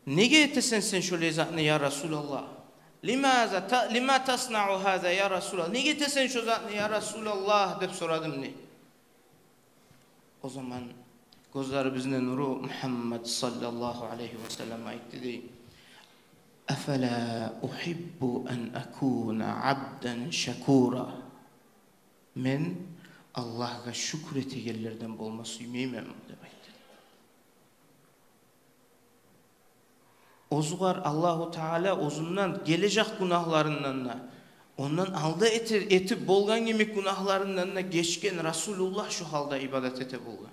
«Неге этесен сен шолай затны, я Расулаллагь? Лимаза та-, лима таснаъу гьаза, я Расулаллагь? Неге этесен шо затны, я Расулаллагь?» — деп сорадым дей. О заман гёзлерибизни нюрю Мугьаммад саллаллагьу алайгьи ва саллам айтды дей: «Афала угьиббу ан акуна абдан шакура». Мен Аллагьгъа шюкюр этегенлерден болма сюймейменми деп айтды. Оьзюгер Аллагьу Таала оьзюнден гележек гюнагьларындан да, ондан алда эте-, этип болгъан йимик гюнагьларындан да гечген Расулуллагь шо гьалда ибадат эте болгъан.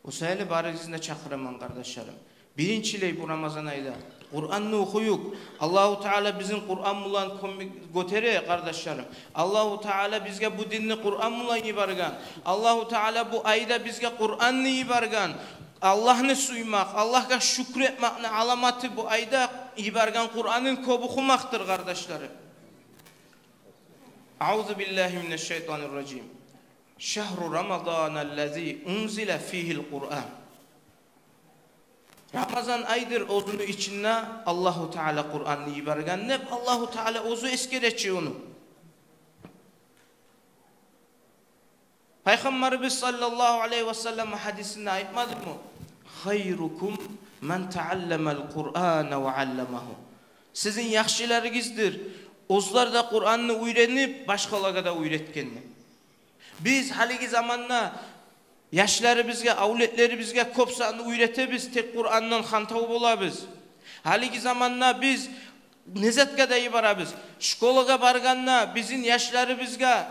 О саялы барыгъызны да чакъыраман, къардашларым. Биринчилей, бу Рамазан айда Къуранны охуюкъ. Аллагьу Таала бизин Къуран булан кёмек гётере, къардашларым. Аллагьу Таала бизге бу динни Къуран булан йиберген. Аллагьу Таала бу айда бизге Къуранны йиберген. Аллагьны сюймек, Аллагьгъа шюкюр этмекни аламаты бу айда йиберген Къуранын кёп охумакъдыр, къардашларым. Аузу биллагьи минаш шайтанир ражим. Шагьру Рамаданаллази унзила фигьил Къуран. Рамазан айдыр, оьзюню ичинде Аллагьу Таала Къуранны йиберген деп, Аллагьу Таала оьзю эсгере чи ону. Пайхаммарыбыз саллаллагьу алайгьи ва саллам гьадисинде айтмадымы: «Хайрукум ман таалламал Къурана ва алламагьу». Сизин яхшыларыгъыздыр оьзлер де Къуранны уьйренип, башгъалагъа да уьйретгенлер. Биз гьалиги заманда яшларыбызгъа, авлетлерибизге кёп затны уьйретебиз, тек Къурандан хантав болабыз. Гьалиги заманда биз не затгъа да йиберебиз. Школагъа баргъанда бизин яшларыбызгъа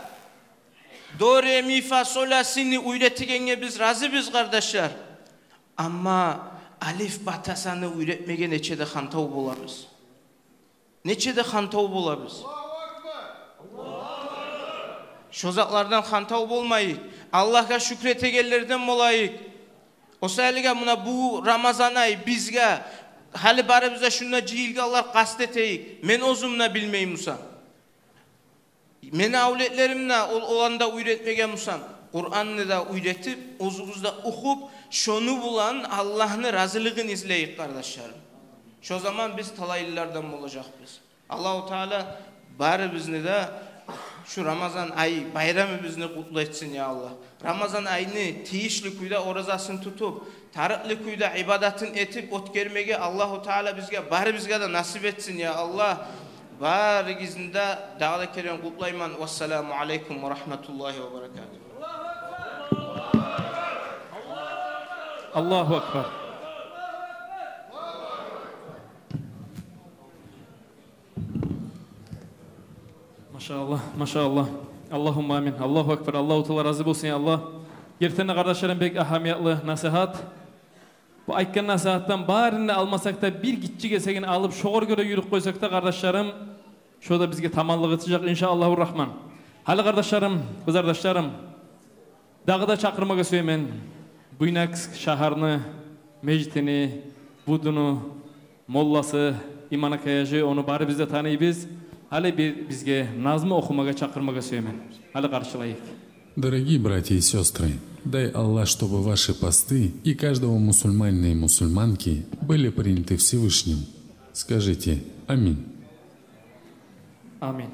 до, ре, ми, фа, соль, ля, сини уьйретегенге биз разибиз, къардашлар. Амма алиф, ба, та, саны уьйретмеге нече де хантав болабыз. Нече де хантав болабыз. Шо затлардан хантав болмайыкъ. Аллагьгъа шюкюр этегенлерден болайыкъ. О саялы муна бу Рамазан ай бизге, гьали барыбыз да шунда жыйылгъанлар къаст этейик. Мен оьзюм де билмей бусам, мени авлетлерим де, ол, оланы да уьйретмеген бусам, Къуранны да уьйретип, оьзюбюз де охуп, шону булан Аллагьны разилигин излейик, къардашларым. Шо заман биз талайлылардан болажакъбыз. Аллагьу Таала барыбызны да шу Рамазан ай байрамыбызны къутлу этсин, я Аллагь. Рамазан айны тийишли кюйде оразасын тутуп, тарыкълы кюйде ибадатын этип оьтгермеге Аллагьу Таала бизге, барыбызгъа да насип этсин, я Аллагь. Барыгъызны да дагъы да керен къутлайман. Вассаламу алайкум ва рагьматуллагьи ва баракатугь. Аллагьу акбар. Машааллагь, машааллагь. Аллагьумма амин. Аллагьу акбар. Аллагьу Таала рази болсун, я Аллагь. Гертиден де, къардашларым, бек агьамиятлы насигьат. Бу айтгъан насигьатдан барын да алмасакъ да, бир гиччи гесегин алып, шогъар гёре юрюп къойсакъ да, къардашларым, шо да бизге таманлыкъ этежек, иншааллагьу рагьман. Гьали, къардашларым, къызардашларым, дагъы да чакъырмагъа сюемен Буйнакск шагьарны межитини, будуну, молласы Иман Акаяжи, ону барыбыз да таныйбыз. Гьали бир бизге назму охумагъа чакъырмагъа сюемен. Гьали къаршылайыкъ. Дорогие братья и сёстры, Дай, Аллах, чтобы ваши посты и каждого мусульманина и мусульманки были приняты Всевышним. Скажите: «Аминь». Аминь.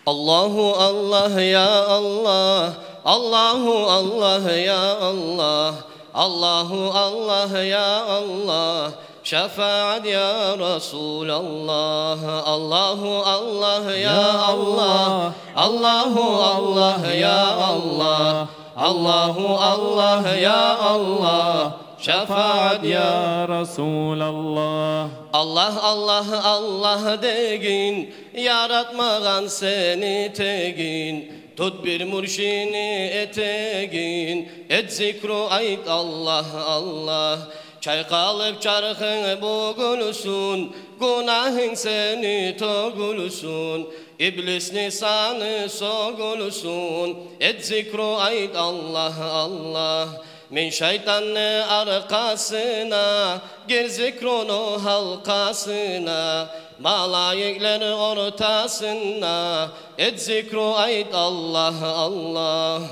Аллагьу Аллагь, я Аллагь, Аллагьу Аллагь, я Аллагь, Аллагьу Аллагь, я Аллагь, шафаат, я Расулаллагь. Аллагьу Аллагь, я Аллагь, Аллагьу Аллагь, я Аллагь, Аллагьу Аллагь, я Аллагь, шафаат, я Расулаллагь. Аллагь, Аллагь, Аллагь дегин, яратмагъан сени тегин. Тут бир муршини этегин, эт зикру, айт: Аллагь, Аллагь. Чайкъалып чархынг бугюлсюн, гюнагьынг сени тёгюлсюн, иблисни саны сёгюлсюн, эт зикру, айт: Аллагь, Аллагь. Мин шайтанны аркъасына, гир зикруну гьалкъасына, малайиклер ортасына, эт зикру, айт: Аллагь, Аллагь.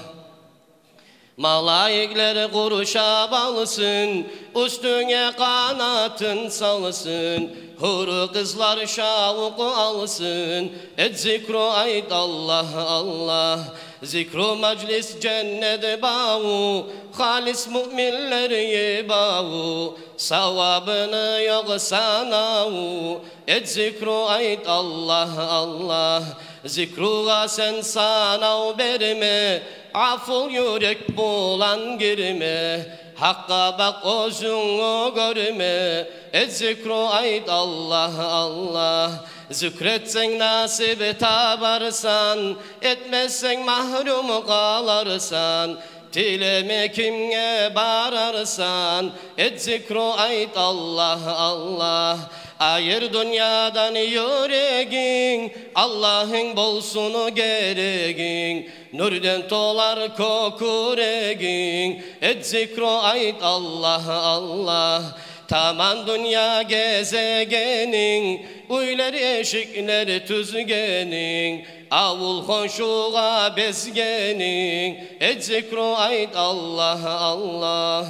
Малайиклер къуршап алсын, уьстюнге къанатын салсын, гьюрю къызлар шавкъ алсын, эт зикру, айт: Аллагь, Аллагь. Зикру мажлис женнет баву, халис муъминлеге баву, савабыны ёкъ санаву, эт зикру, айт: Аллагь, Аллагь. Зикругъа сен санав берме, гъафул юрек булан гирме, гьакъгъа бакъ, оьзюнгню гёрме, эт зикру, айт: Аллагь, Аллагь. Зикру этсенг, насип табарсан, этмесенг, магьрюм къаларсан. Тилеме кимге барарсан, эт зикру, айт: Аллагь, Аллагь. Айыр дюньядан юрегинг, Аллагьынг болсун герегинг, нюрден толар кёкюрегинг, эт зикру, айт: Аллагь, Аллагь. Таман дюнья гезегенинг, уьйлер, эшиклер тюзгенинг, авул-хоншугъа безгенинг, эт зикру, айт: Аллагь, Аллагь.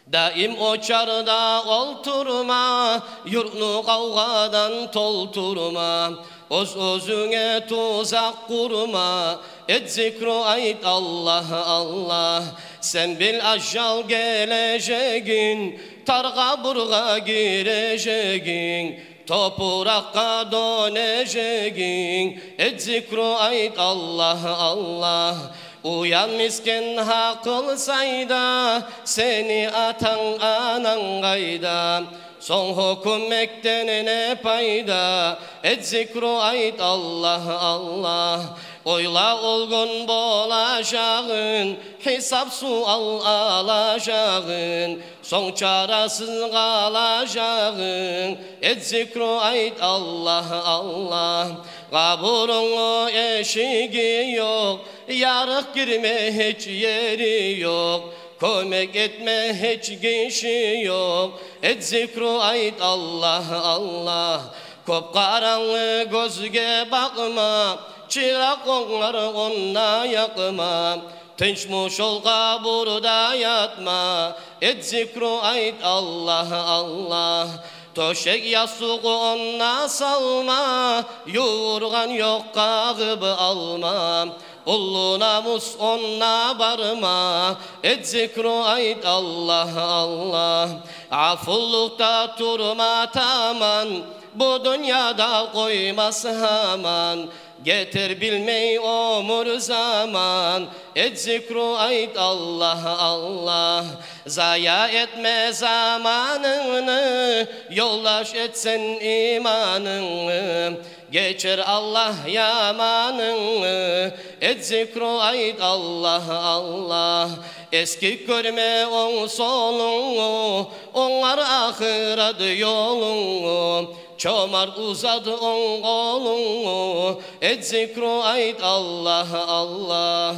Даим очарда олтурма, юртну къавгъадан толтурма, оьз-оьзюнге тузакъ къурма, эт зикру, айт: Аллагь, Аллагь. Сен бил ажал гележегин, тар къабургъа гирежегин, топуракъгъа дёнежегинг, эт зикру, айт: Аллагь, Аллагь. Уян, мискен, гьакъыл сайда, сени атанг, ананг къайда? Сонг гьёкюнмекден не пайда? Эт зикру, айт: Аллагь, Аллагь. Ойла ол гюн болажагъын, гьисап-суал алажагъын, сонг чарасыз къалажагъынг, эт зикру, айт: Аллагь, Аллагь. Къабурунгну эшиги ёкъ, ярыкъ, гирме гьеч ери ёкъ, кёмек этме гьеч гиши ёкъ, эт зикру, айт: Аллагь, Аллагь. Кёп къарангы гёзге бакъма, чыракъ онгарар онда якъма. Тынчмы шол къабурда ятма, эт зикру, айт: Аллагь, Аллагь. Тёшек-ястукъ онда салма, ювургъан ёкъ, къагъып алма. Уллу намус онда барма, эт зикру, айт: Аллагь, Аллагь. Гъафуллукъда турма таман, бу дюньяда къоймас гьаман. Гетер билмей оьмюр-заман, эт зикру, айт: Аллагь, Аллагь. Зая этме заманынгны, ёлдаш эт сен иманынгны. Гечер Аллагь яманынгны, эт зикру, айт: Аллагь, Аллагь. Эсгик гёрме онг-солунгну, онгарт ахырат ёлунгну. Чомарт узат онг къолунгну, эт зикру, айт: Аллагь, Аллагь.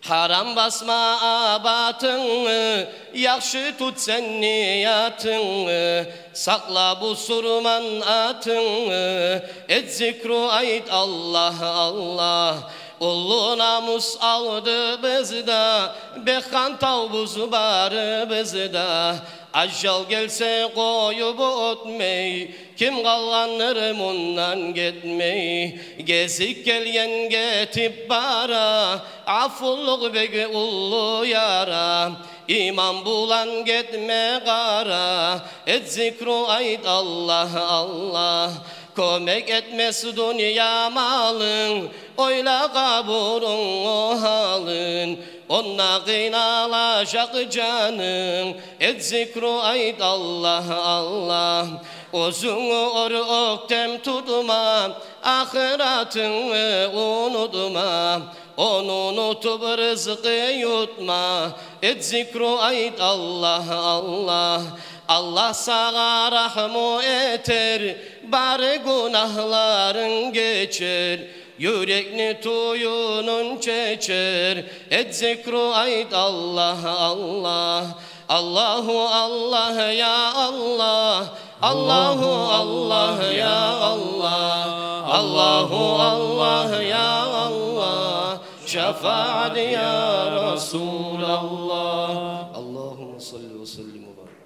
Гьарам басма абатынгны, яхшы тут сен ниятынгны, сакъла бусурман атынгны, эт зикру, айт Аллагь, Аллагь. Уллу намус алдыбызда, бек хантавбуз барыбыз да. Ажал гелсе къоюп оьтмей, ким къалгъандыр мундан гетмей? Гезик гелген гетип бара, гъафуллукъ бек уллу яра. Иман булан гетме къара, эт зикру, айт Аллагь, Аллагь. Кёмек этмес дюнья малынг, ойла къабурунгну гьалын. Онда къыйналажакъ жанынг, эт зикру, айт Аллагь, Аллагь. Оьзюнгню оьр, оьктем тутма, ахыратынгны унутма. Ону унутуп рызкъы ютма, эт зикру, айт Аллагь, Аллагь. Аллагь сагъа рагьму этер, бары гюнагьларынг гечер, юрекни тююнюн чечер, эт зикру, айт Аллагь, Аллагь. Аллагьу Аллагь, я Аллагь, Аллагьу Аллагь, я Аллагь, Аллагьу Аллагь, я Аллагь, шафаат, я Расулаллагь. Аллагьумма салли ва саллим ва барик.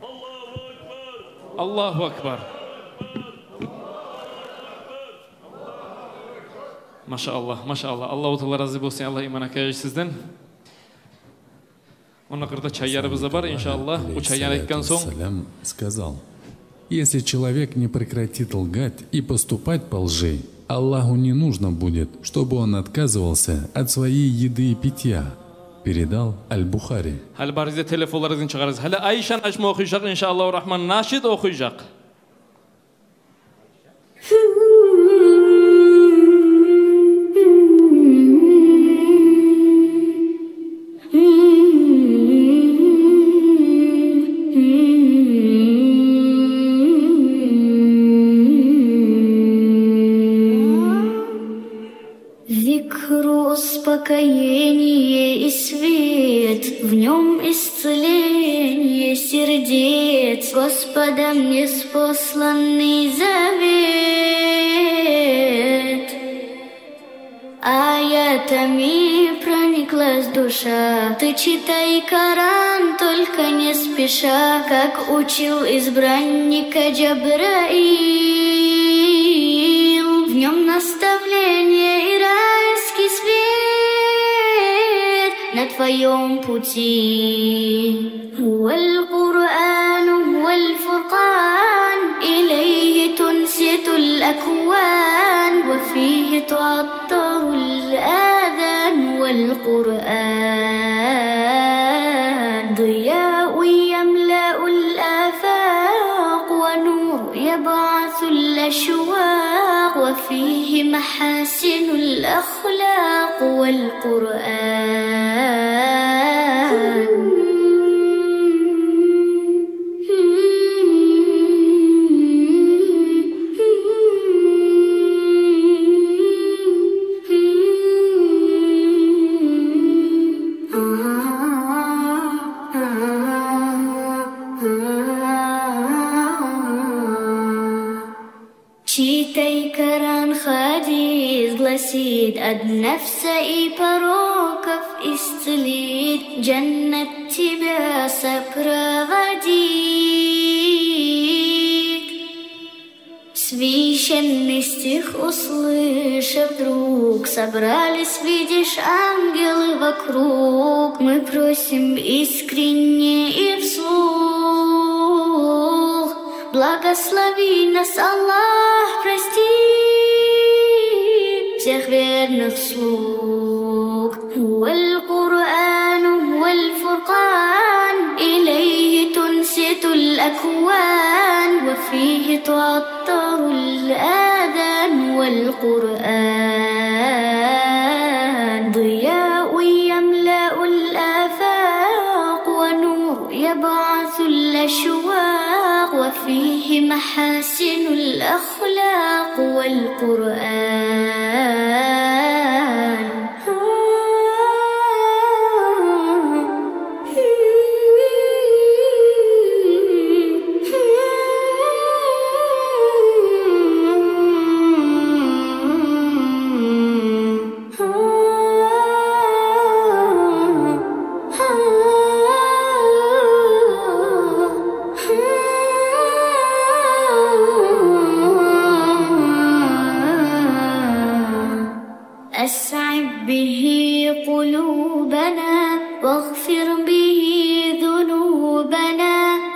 Аллагьу акбар. Машааллагь, машааллагь. Аллагьу Таала рази болсун, Аллагь, Иман акай, сизден. Онда къырда чайларыбыз да бар, иншааллагь. Бу чайлар айтгъан сонг. Алейхиссалату вассалям сказал: «Если человек не прекратит лгать и поступать по лжи, Аллаху не нужно будет, чтобы он отказывался от своей еды и питья», — передал Аль-Бухари. Гьали барыгъыз да телефонларыгъызны чыгъарыгъыз. Гьали Айшаны ачма охуйжакъ, иншааллагьу рагьман, нашид охуйжакъ. Зикру — успокоение и свет, в нём исцеление сердец, Господом ниспосланный завет. Аятами прониклась душа, ты читай Коран, только не спеша, как учил избранника Джабраил. В нём наставление и райский свет на твоём пути. هو القرآن، هو الفرقان، إليه تنصت الأكوان، وفيه تعطر الآذان. والقرآن ضياء يملأ الآفاق، ونور يبعث الأشواق، وفيه محاسن الأخلاق. الأخلاق والقرآن. Читай Коран, хадис гласит: от навса и пороков исцелит, в джаннат тебя сопроводит. Священный стих услышав вдруг, собрались, видишь, ангелы вокруг. Мы просим искренне и вслух: благослови нас, Аллах, прости всех верных слуг. هو القرآن، هو الفرقان، إليه تنصت الأكوان، وفيه تعطر الآذان. والقرآن ضياء يملأ الآفاق، ونور يبعث الأشواق، وفيه محاسن الأخلاق. والقرآن.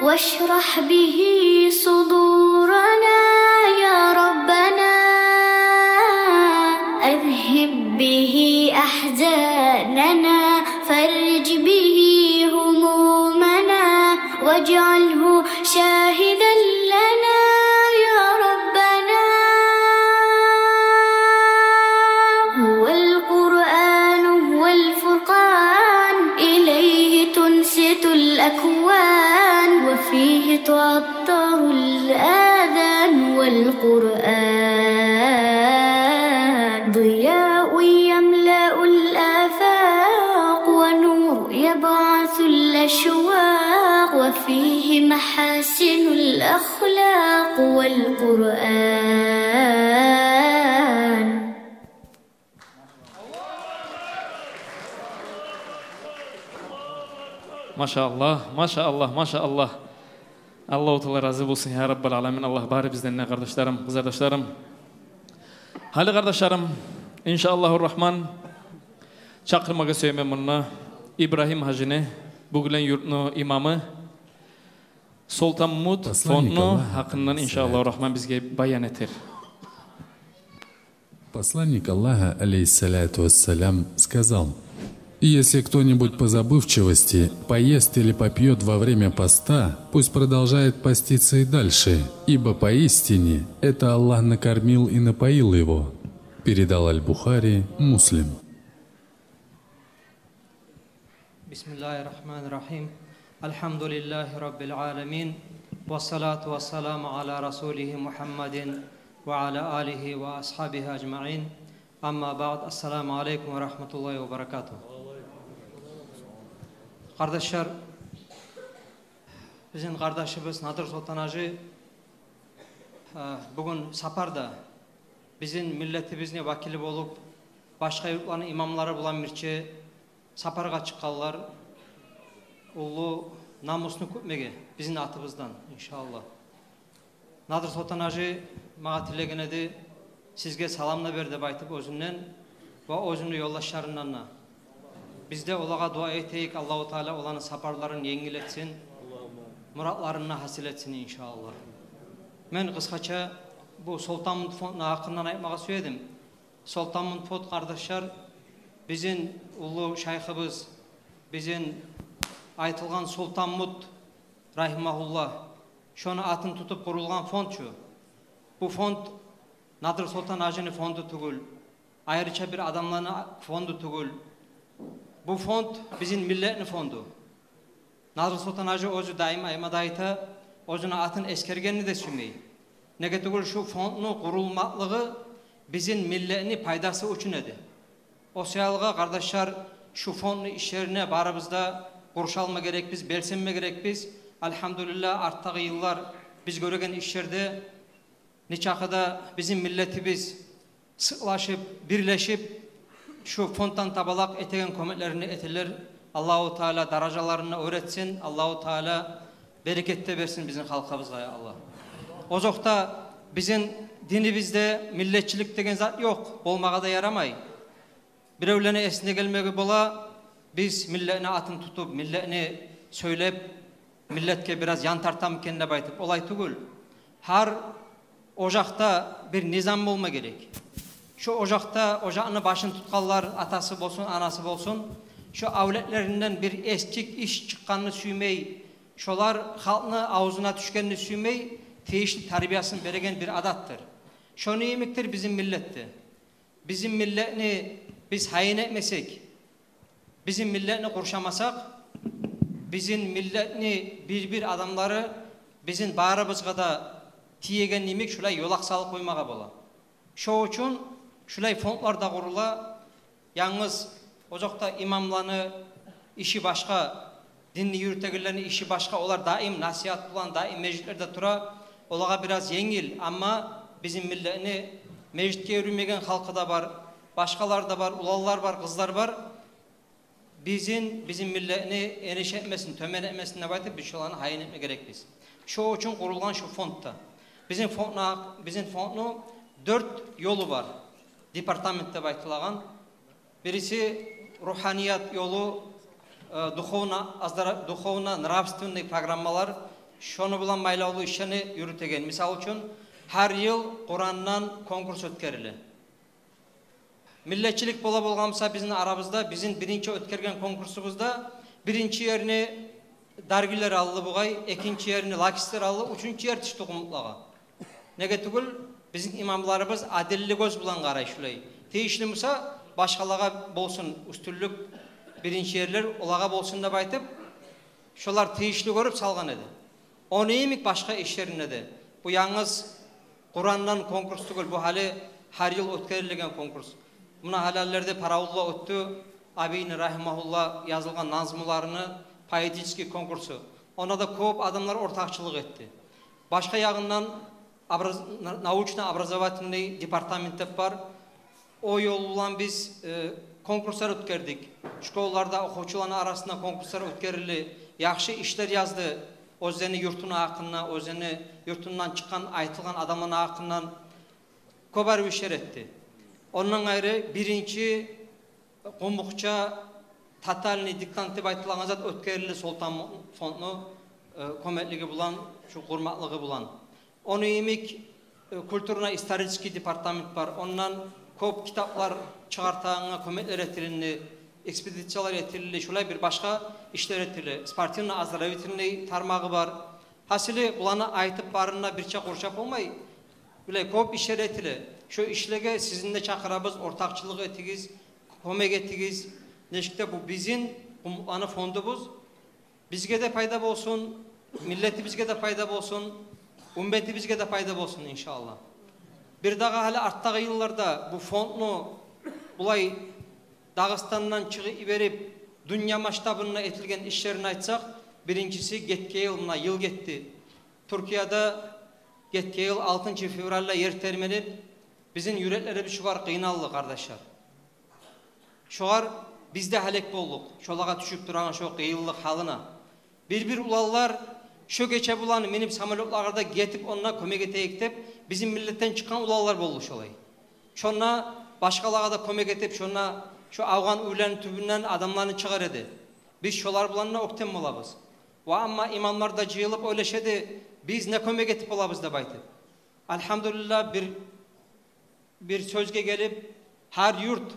واشرح به صدورنا يا ربنا، أذهب به أحزاننا، فرج به همومنا، واجعله شاهدا لنا يا ربنا. هو القرآن، هو الفرقان، إليه تنصت الأكوان، وفيه تعطر الآذان. والقرآن ضياء يملأ الآفاق، ونور يبعث الأشواق، وفيه محاسن الأخلاق. والقرآن. Машааллагь, машааллагь, машааллагь. Аллагьу Таала рази болсун, я Раббал аламин. Аллагь барыбыздан да, къардашларым, къызардашларым. Гьали, къардашларым, иншааллагьу рахман, чакъырмагъа сюемен мунда Ибрагьим гьажини, Бугулян юртну имамы, Солтанмут фондну гьакъындан, иншааллагьу рахман, бизге баян этер. Посланник Аллаха, алейхиссалату вассалям, сказал: «Если кто-нибудь по забывчивости поест или попьёт во время поста, пусть продолжает поститься и дальше, ибо поистине это Аллах накормил и напоил его». Передал Аль-Бухари, Муслим. بسم الله الرحمن الرحيم. الحمد لله رب العالمين. والصلاة والسلام على رسوله محمد وعلى آله وأصحابه أجمعين. أما بعد. السلام عليكم ورحمة الله وبركاته. Къардашлар, бизин къардашыбыз Надир Солтан гьажи, э, бугюн сапарда, бизин миллетибизни вакили болуп, башгъа юртланы имамлары булан бирче сапаргъа чыкъгъанлар, уллу намусну кютмеге бизин атыбыздан, иншааллагь. Надир Солтан гьажи магъа тилеген эди, сизге салам да бер деп айтып оьзюнден ва оьзюню ёлдашларындан да. Биз де олагъа дуа этейик, Аллагьу Таала оланы сапарларын енгил этсин, муратларын да гьасил этсин, иншааллагь. Мен къысгъача бу Солтанмут фондну гьакъындан айтмагъа сюе эдим. Солтанмут фонд, къардашлар, бизин уллу шайхыбыз, бизин айтылгъан Солтанмут рагьимагьуллагь, шону атын тутуп къурулгъан фонд шу. Бу фонд Надир Солтан гьажини фонду тюгюл, айрыча бир адамланы фонду тюгюл. Бу фонд бизин миллетни фонду. Надир Солтан гьажи оьзю даим айтма да айта, оьзюню атын эсгергенни де сюймей. Неге тюгюл шу фондну къурулмакълыгъы бизин миллетни пайдасы учун эди. О саялгъа, къардашлар, шу фондну ишлерине барыбыз да къуршалма герекбиз, белсенме герекбиз. Альгьамдулиллагь, артдагъы йыллар биз гёреген ишлерде нечакъы да бизин миллетибиз сыкълашып, бирлешип, шу фонддан табалакъ этеген кёмеклерин этелер. Аллагьу Таала даражаларын оьр этсин, Аллагьу Таала берекет де берсин бизин халкъыбызгъа, я Аллагь. Озокъда, бизин динибизде миллетчилик деген зат ёкъ, болмагъа да ярамай. Биревлени эсине гелмеге бола, биз миллетни атын тутуп, миллетни сёйлеп, миллетге бираз ян тартамы экен деп айтып, олай тюгюл. Гьар ожакъда бир низам болма герек. Шо ожакъда, ожакъны башын тутгъанлар, атасы болсун, анасы болсун, шо авлетлеринден бир эсгик иш чыкъгъанны сюймей, шолар халкъны авзуна тюшгенни сюймей, тийишли тарбиясын береген бир адатдыр. Шону йимикдир бизин миллетде. Бизин миллетни биз гьайын этмесек, бизин миллетни къуршамасакъ, бизин миллетни бир-бир адамлары бизин барыбызгъа да тиеген йимик шулай ёлакъ салып къоймагъа бола. Шо учун шулай фондлар да къурула. Янгыз озокъда имамланы иши башгъа, динни юрютегенлени иши башгъа, олар даим насигьат булан, даим межитлерде тура. Олагъа бираз енгил, амма бизин миллетни межитге юрюмеген халкъы да бар, башгъалар да бар, уланлар бар, къызлар бар. Бизин, бизин миллетни эниш этмесин, тёбен этмесин деп айтып, биз шоланы гьайын этме герекбиз. Шо учун къурулгъан шу фонд да. Бизин фондну, бизин фондну дёрт ёлу бар. Департамент деп айтылагъан. Бириси руханият ёлу, э, духовно оздора-, духовно-нравственный программалар, Шону булан байлавлу ишлени юрютеген. Мисал учун, гьар йыл Къурандан конкурс оьтгериле. Миллетчилик бола болгъан буса бизин арабызда, бизин биринчи оьтгерген конкурсубузда биринчи ерни даргилер алды бугъай, экинчи ерни лакистер алды, уьчюнчю ер тюшдю къумукълагъа. Неге тюгюл, бизин имамларыбыз адилли гёз булан къарай шулай. Тийишли буса, башгъалагъа болсун уьстюнлюк, биринчи ерлер олагъа болсун деп айтып, шолар тийишли гёрюп салгъан эди. Ону йимик башгъа ишлеринде де. Бу янгыз Къурандан конкурс тюгюл, бу гьали гьар йыл оьтгерилеген конкурс. Муна гьалалларда Паравулда оьтдю Абийни, рагьимагьуллагь, язылгъан назмуларыны поэтический конкурсу. Онда да кёп адамлар ортакъчылыкъ этди. Башгъа ягъындан образ-, на-, научно-образовательный департамент деп бар. О ёл булан биз, э, конкурслар оьтгердик. Школаларда охувчуланы арасында конкурслар оьтгерилди. Яхшы ишлер язды. Оьзлени юртуну гьакъында, оьзлени юртундан чыкъгъан, айтылгъан адамланы гьакъындан кёп арив ишлер этди. Ондан къайры, биринчи къумукъча тотальный диктант деп айтылагъан зат оьтгерилди Солтан фондну, э, кёмеклиги булан, шу къурмакълыгъы булан. Ону йимик, э, культурно-исторический департамент бар. Ондан кёп китаплар чыгъартагъангъа кёмеклер этилинди, экспедициялар этилинди, шулай бир башгъа ишлер этилинди. Спортивно-оздоровительный тармагъы бар. Гьасили, буланы айтып барын да бирче къуршап болмай, булай кёп ишлер этиле. Шо ишлеге сизин де чакъырабыз, ортакъчылыкъ этигиз, кёмек этигиз. Нечик де бу бизин къумукъланы фондубуз. Бизге де пайда болсун, миллетибизге де пайда болсун, умметибизге де пайда болсун, иншааллагь. Бир дагъы, гьали артдагъы йылларда бу фондну булай Дагъыстандан чыгъып йиберип, дюнья масштабында этилген ишлерин айтсакъ, биринчиси, гетген йыл, муна йыл гетди, Тюркияда гетген йыл алтынчы февральда ер тербенип, бизин юреклерибиз шугъар къыйналды, къардашлар. Шугъар биз де гьалек болдукъ, шолагъа тюшюп турагъан шо къыйынлыкъ гьалына. Бир-бир уланлар шо гече булан минип самолётлагъа да гетип, онда кёмек этейик деп, бизин миллетден чыкъгъан уланлар болду шолай. Шонда башгъалагъа да кёмек этип, шонда шо авгъан уьйлени тюбюнден адамланы чыгъара эди. Биз шолар булан да оьктем болабыз. Ва амма имамлар да жыйылып ойлаша эди, биз не кёмек этип болабыз деп айтып. Альгьамдулиллагь, бир бир сёзге гелип, гьар юрт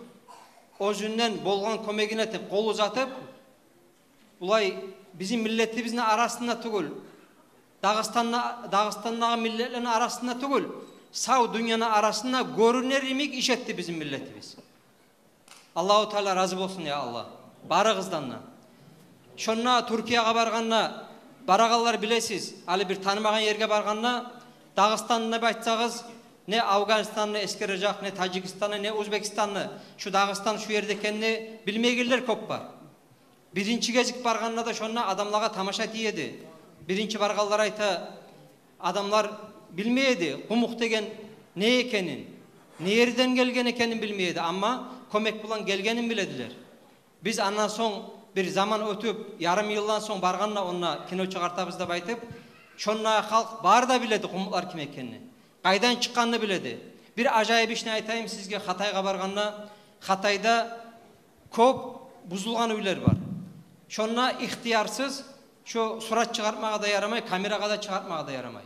оьзюнден болгъан кёмегин этип, къол узатып, булай бизин миллетибизни арасында тюгюл, Дагъыстанда, Дагъыстандагъы миллетлени арасында тюгюл, сав дюньяны арасында гёрюнер йимик иш этди бизин миллетибиз. Аллагьу Таала рази болсун, я Аллагь, барыгъыздан да. Шонда Тюркиягъа баргъанда, барагъанлар билесиз, гьали бир танымагъан ерге баргъанда, Дагъыстан деп айтсагъыз, не Афгъанистанны эсгережек, не Таджикистанны, не Узбекистанны, шу Дагъыстан шу ерде экенни билмейгенлер кёп бар. Биринчи гезик баргъанда да шонда адамлагъа тамаша тие эди. Биринчи баргъанлар айта, адамлар билмей эди къумукъ деген не экенин, не ерден гелген экенин билмей эди, амма кёмек булан гелгенин биле эдилер. Биз андан сонг, бир заман оьтюп, ярым йылдан сонг баргъанда, онда кино чыгъартабыз деп айтып, шондагъы халкъ бары да биле эди къумукълар ким экенни, къайдан чыкъгъанны биле эди. Бир ажайып ишни айтайым сизге, Хатайгъа баргъанда, Хатайда кёп бузулгъан уьйлер бар. Шонда ихтиярсыз шо сурат чыгъартмагъа да ярамай, камерагъа да чыгъартмагъа да ярамай.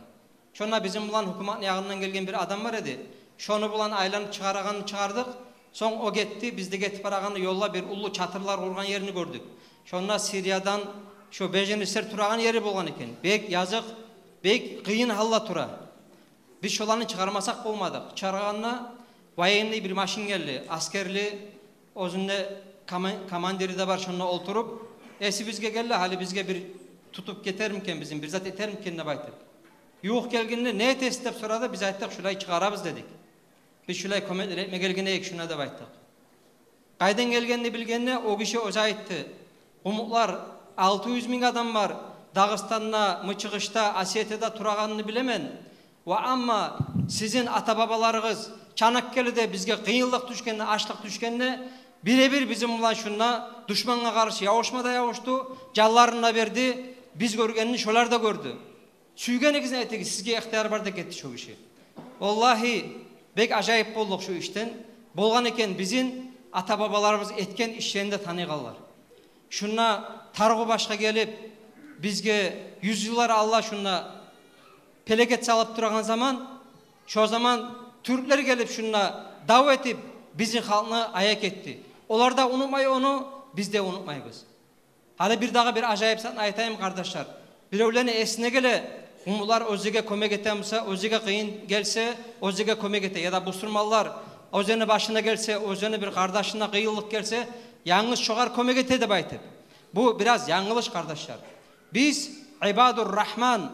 Шонда бизин булан гьукуматны ягъындан гелген бир адам бар эди. Шону булан айланып чыгъарагъанны чыгъардыкъ. Сонг о гетди, биз де гетип барагъанда ёлда бир уллу чатырлар къургъан ерни гёрдюк. Шонда Сириядан шо беженецлер турагъан ери болгъан экен. Бек языкъ, бек къыйын гьалда тура. Биз шоланы чыгъармасакъ болмадыкъ. Чыгъаргъанда военный бир машин гелди, аскерли, оьзюнде кома-, командири де бар, шонда олтуруп, эсибизге гелди, гьали бизге бир тутуп гетермикен, бизин бир зат этермикен деп айтып. Ювукъ гелгенде, не этесиз деп сорады, биз айтдыкъ, шулай чыгъарабыз дедик. Биз шулай кёмеклер этме гелген эдик шунда деп айтдыкъ. Къайдан гелгенни билгенде, о гиши оьзю айтды. Къумукълар, алты юз минг адам бар Дагъыстанда, Мычыгъышда, Осетияда турагъанны билемен. Ва амма сизин ата-бабаларыгъыз Чанаккелиде бизге къыйынлыкъ тюшгенде, ачлыкъ тюшгенде, бире-бир бизин булан шунда душмангъа къаршы ябушма да ябушду, жанларын да берди, биз гёргенни шолар да гёрдю. Сюйгенигизни этигиз, сизге ихтияр бар деп гетди шо гиши. Валлагьи, бек ажайып болдукъ шо ишден. Болгъан экен, бизин ата-бабаларыбыз этген ишлени де таныйгъанлар. Шунда Таргъу башгъа гелип, Бизге юз йыллар алда шунда пелекет салып турагъан заман, шо заман тюрклер гелип шунда дав этип, бизин халкъны аякъ этди. Олар да унутмай ону, биз де унутмайбыз. Гьали бир дагъы бир ажайып затны айтайым, къардашлар. Биревлени эсине геле, къумукълар оьзлеге кёмек этеми буса, оьзлеге къыйын гелсе, оьзлеге кёмек эте. Яда бусурманлар оьзлени башына гелсе, оьзлени бир къардашына къыйынлыкъ гелсе, янгыз шогъар кёмек эте деп айтып. Бу бираз янгылыш, къардашлар. Биз ибадур рахман,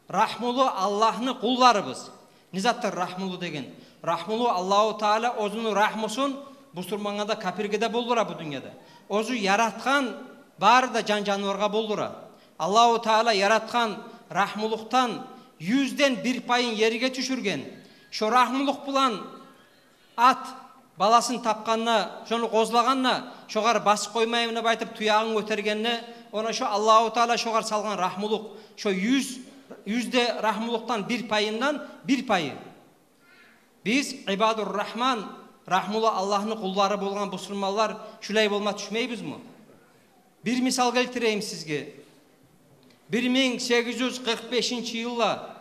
рагьмулу Аллагьны къулларыбыз. Не затдыр рагьмулу деген? Рагьмулу — Аллагьу Таала оьзюню рагьмусун бусурмангъа да, капирге де болдура бу дюньяда. Оьзю яратгъан бары да жан-жанываргъа болдура. Аллагьу Таала яратгъан рагьмулукъдан юзден бир пайын ерге тюшюрген. Шо рагьмулукъ булан ат баласын тапгъанда, шону къозлагъанда, шогъар басып къоймайым деп айтып, туягъын гётергенде, она шо Аллагьу Таала шогъар салгъан рагьмулукъ, шо юз, юзде рагьмулукъдан бир пайындан бир пайы. Биз ибадур рахман, рагьмулу Аллагьны къуллары болгъан бусурманлар шулай болма тюшмейбизми? Бир мисал гелтирейим сизге. Бир минг сегиз юз къыркъ бешинчи йылда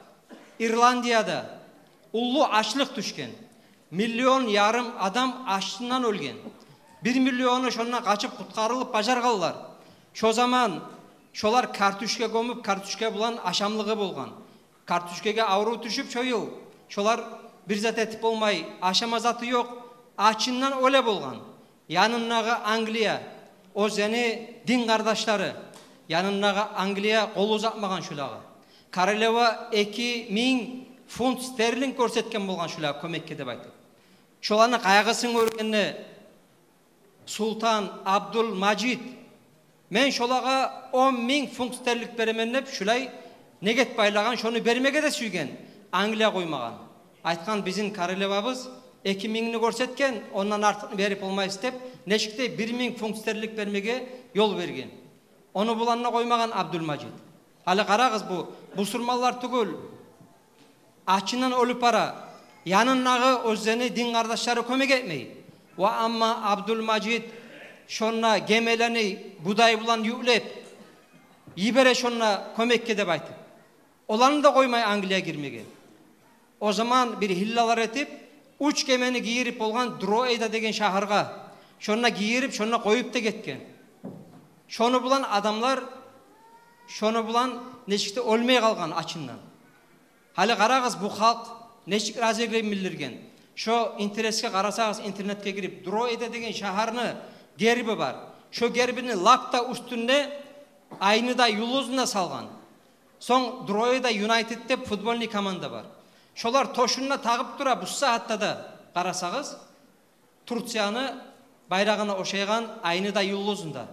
Ирландияда уллу ачлыкъ тюшген. Миллион ярым адам ачындан оьлген. Бир миллиону шондан къачып къутгъарылып бажаргъанлар. Шо заман шолар картошка гёмюп, картошка булан ашамлыгъы болгъан. Картошкагъа аврув тюшюп шо йыл, шолар бир зат этип болмай, ашама заты ёкъ, ачындан оьле болгъан. Янындагъы Англия, оьзлени дин къардашлары, янындагъы Англия къол узатмагъан шолагъа. Королева эки минг фунт стерлинг гёрсетген болгъан шолагъа кёмекге деп айтып. Шоланы къайгъысын гёргенде, султан Абдулмажид: «Мен шолагъа он минг фунт стерлинг беремен», — деп, шулай негет байлагъан, шону бермеге де сюйген, Англия къоймагъан. Айтгъан: «Бизин королевабыз эки мингни гёрсетген, ондан артыкъны берип болмайбыз», — деп, нечик де бир минг фунт стерлинг бермеге ёл берген. Ону булан да къоймагъан Абдулмажид. Гьали къарагъыз, бу бусурманлар тюгюл, ачындан оьлюп бара, янындагъы оьзлени дин къардашлары кёмек этмей. Ва амма Абдулмажид шонда гемелени будай булан юклеп йибере шонда кёмекге деп айтып. Оланы да къоймай Англия гирмеге. О заман бир гьиллалар этип, уьч гемени гийирип болгъан Дроида деген шагьаргъа. Шонда гийирип, шонда къоюп да гетген. Шону булан адамлар, шону булан нечик де оьлмей къалгъан ачындан. Гьали къарагъыз, бу халкъ нечик разилигин билдирген. Шо интересге къарасагъыз, интернетге гирип, Дроида деген шагьарны герби бар. Шо гербини лап да уьстюнде айны да, юлдузун да салгъан. Сонг Дроида Юнайтед деп футбольный команда бар. Шолар тёшюнде тагъып тура бу сагьатда да, къарасагъыз, Турцияны байрагъына ошайгъан айны да, юлдузун да.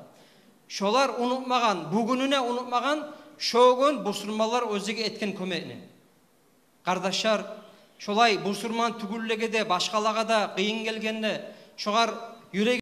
Шолар унутмагъан, бугюнюне унутмагъан шо гюн бусурманлар оьзлеге этген кёмекни. Къардашлар, шолай бусурман тюгюллеге де, башгъалагъа да къыйын гелгенде, шогъар юрек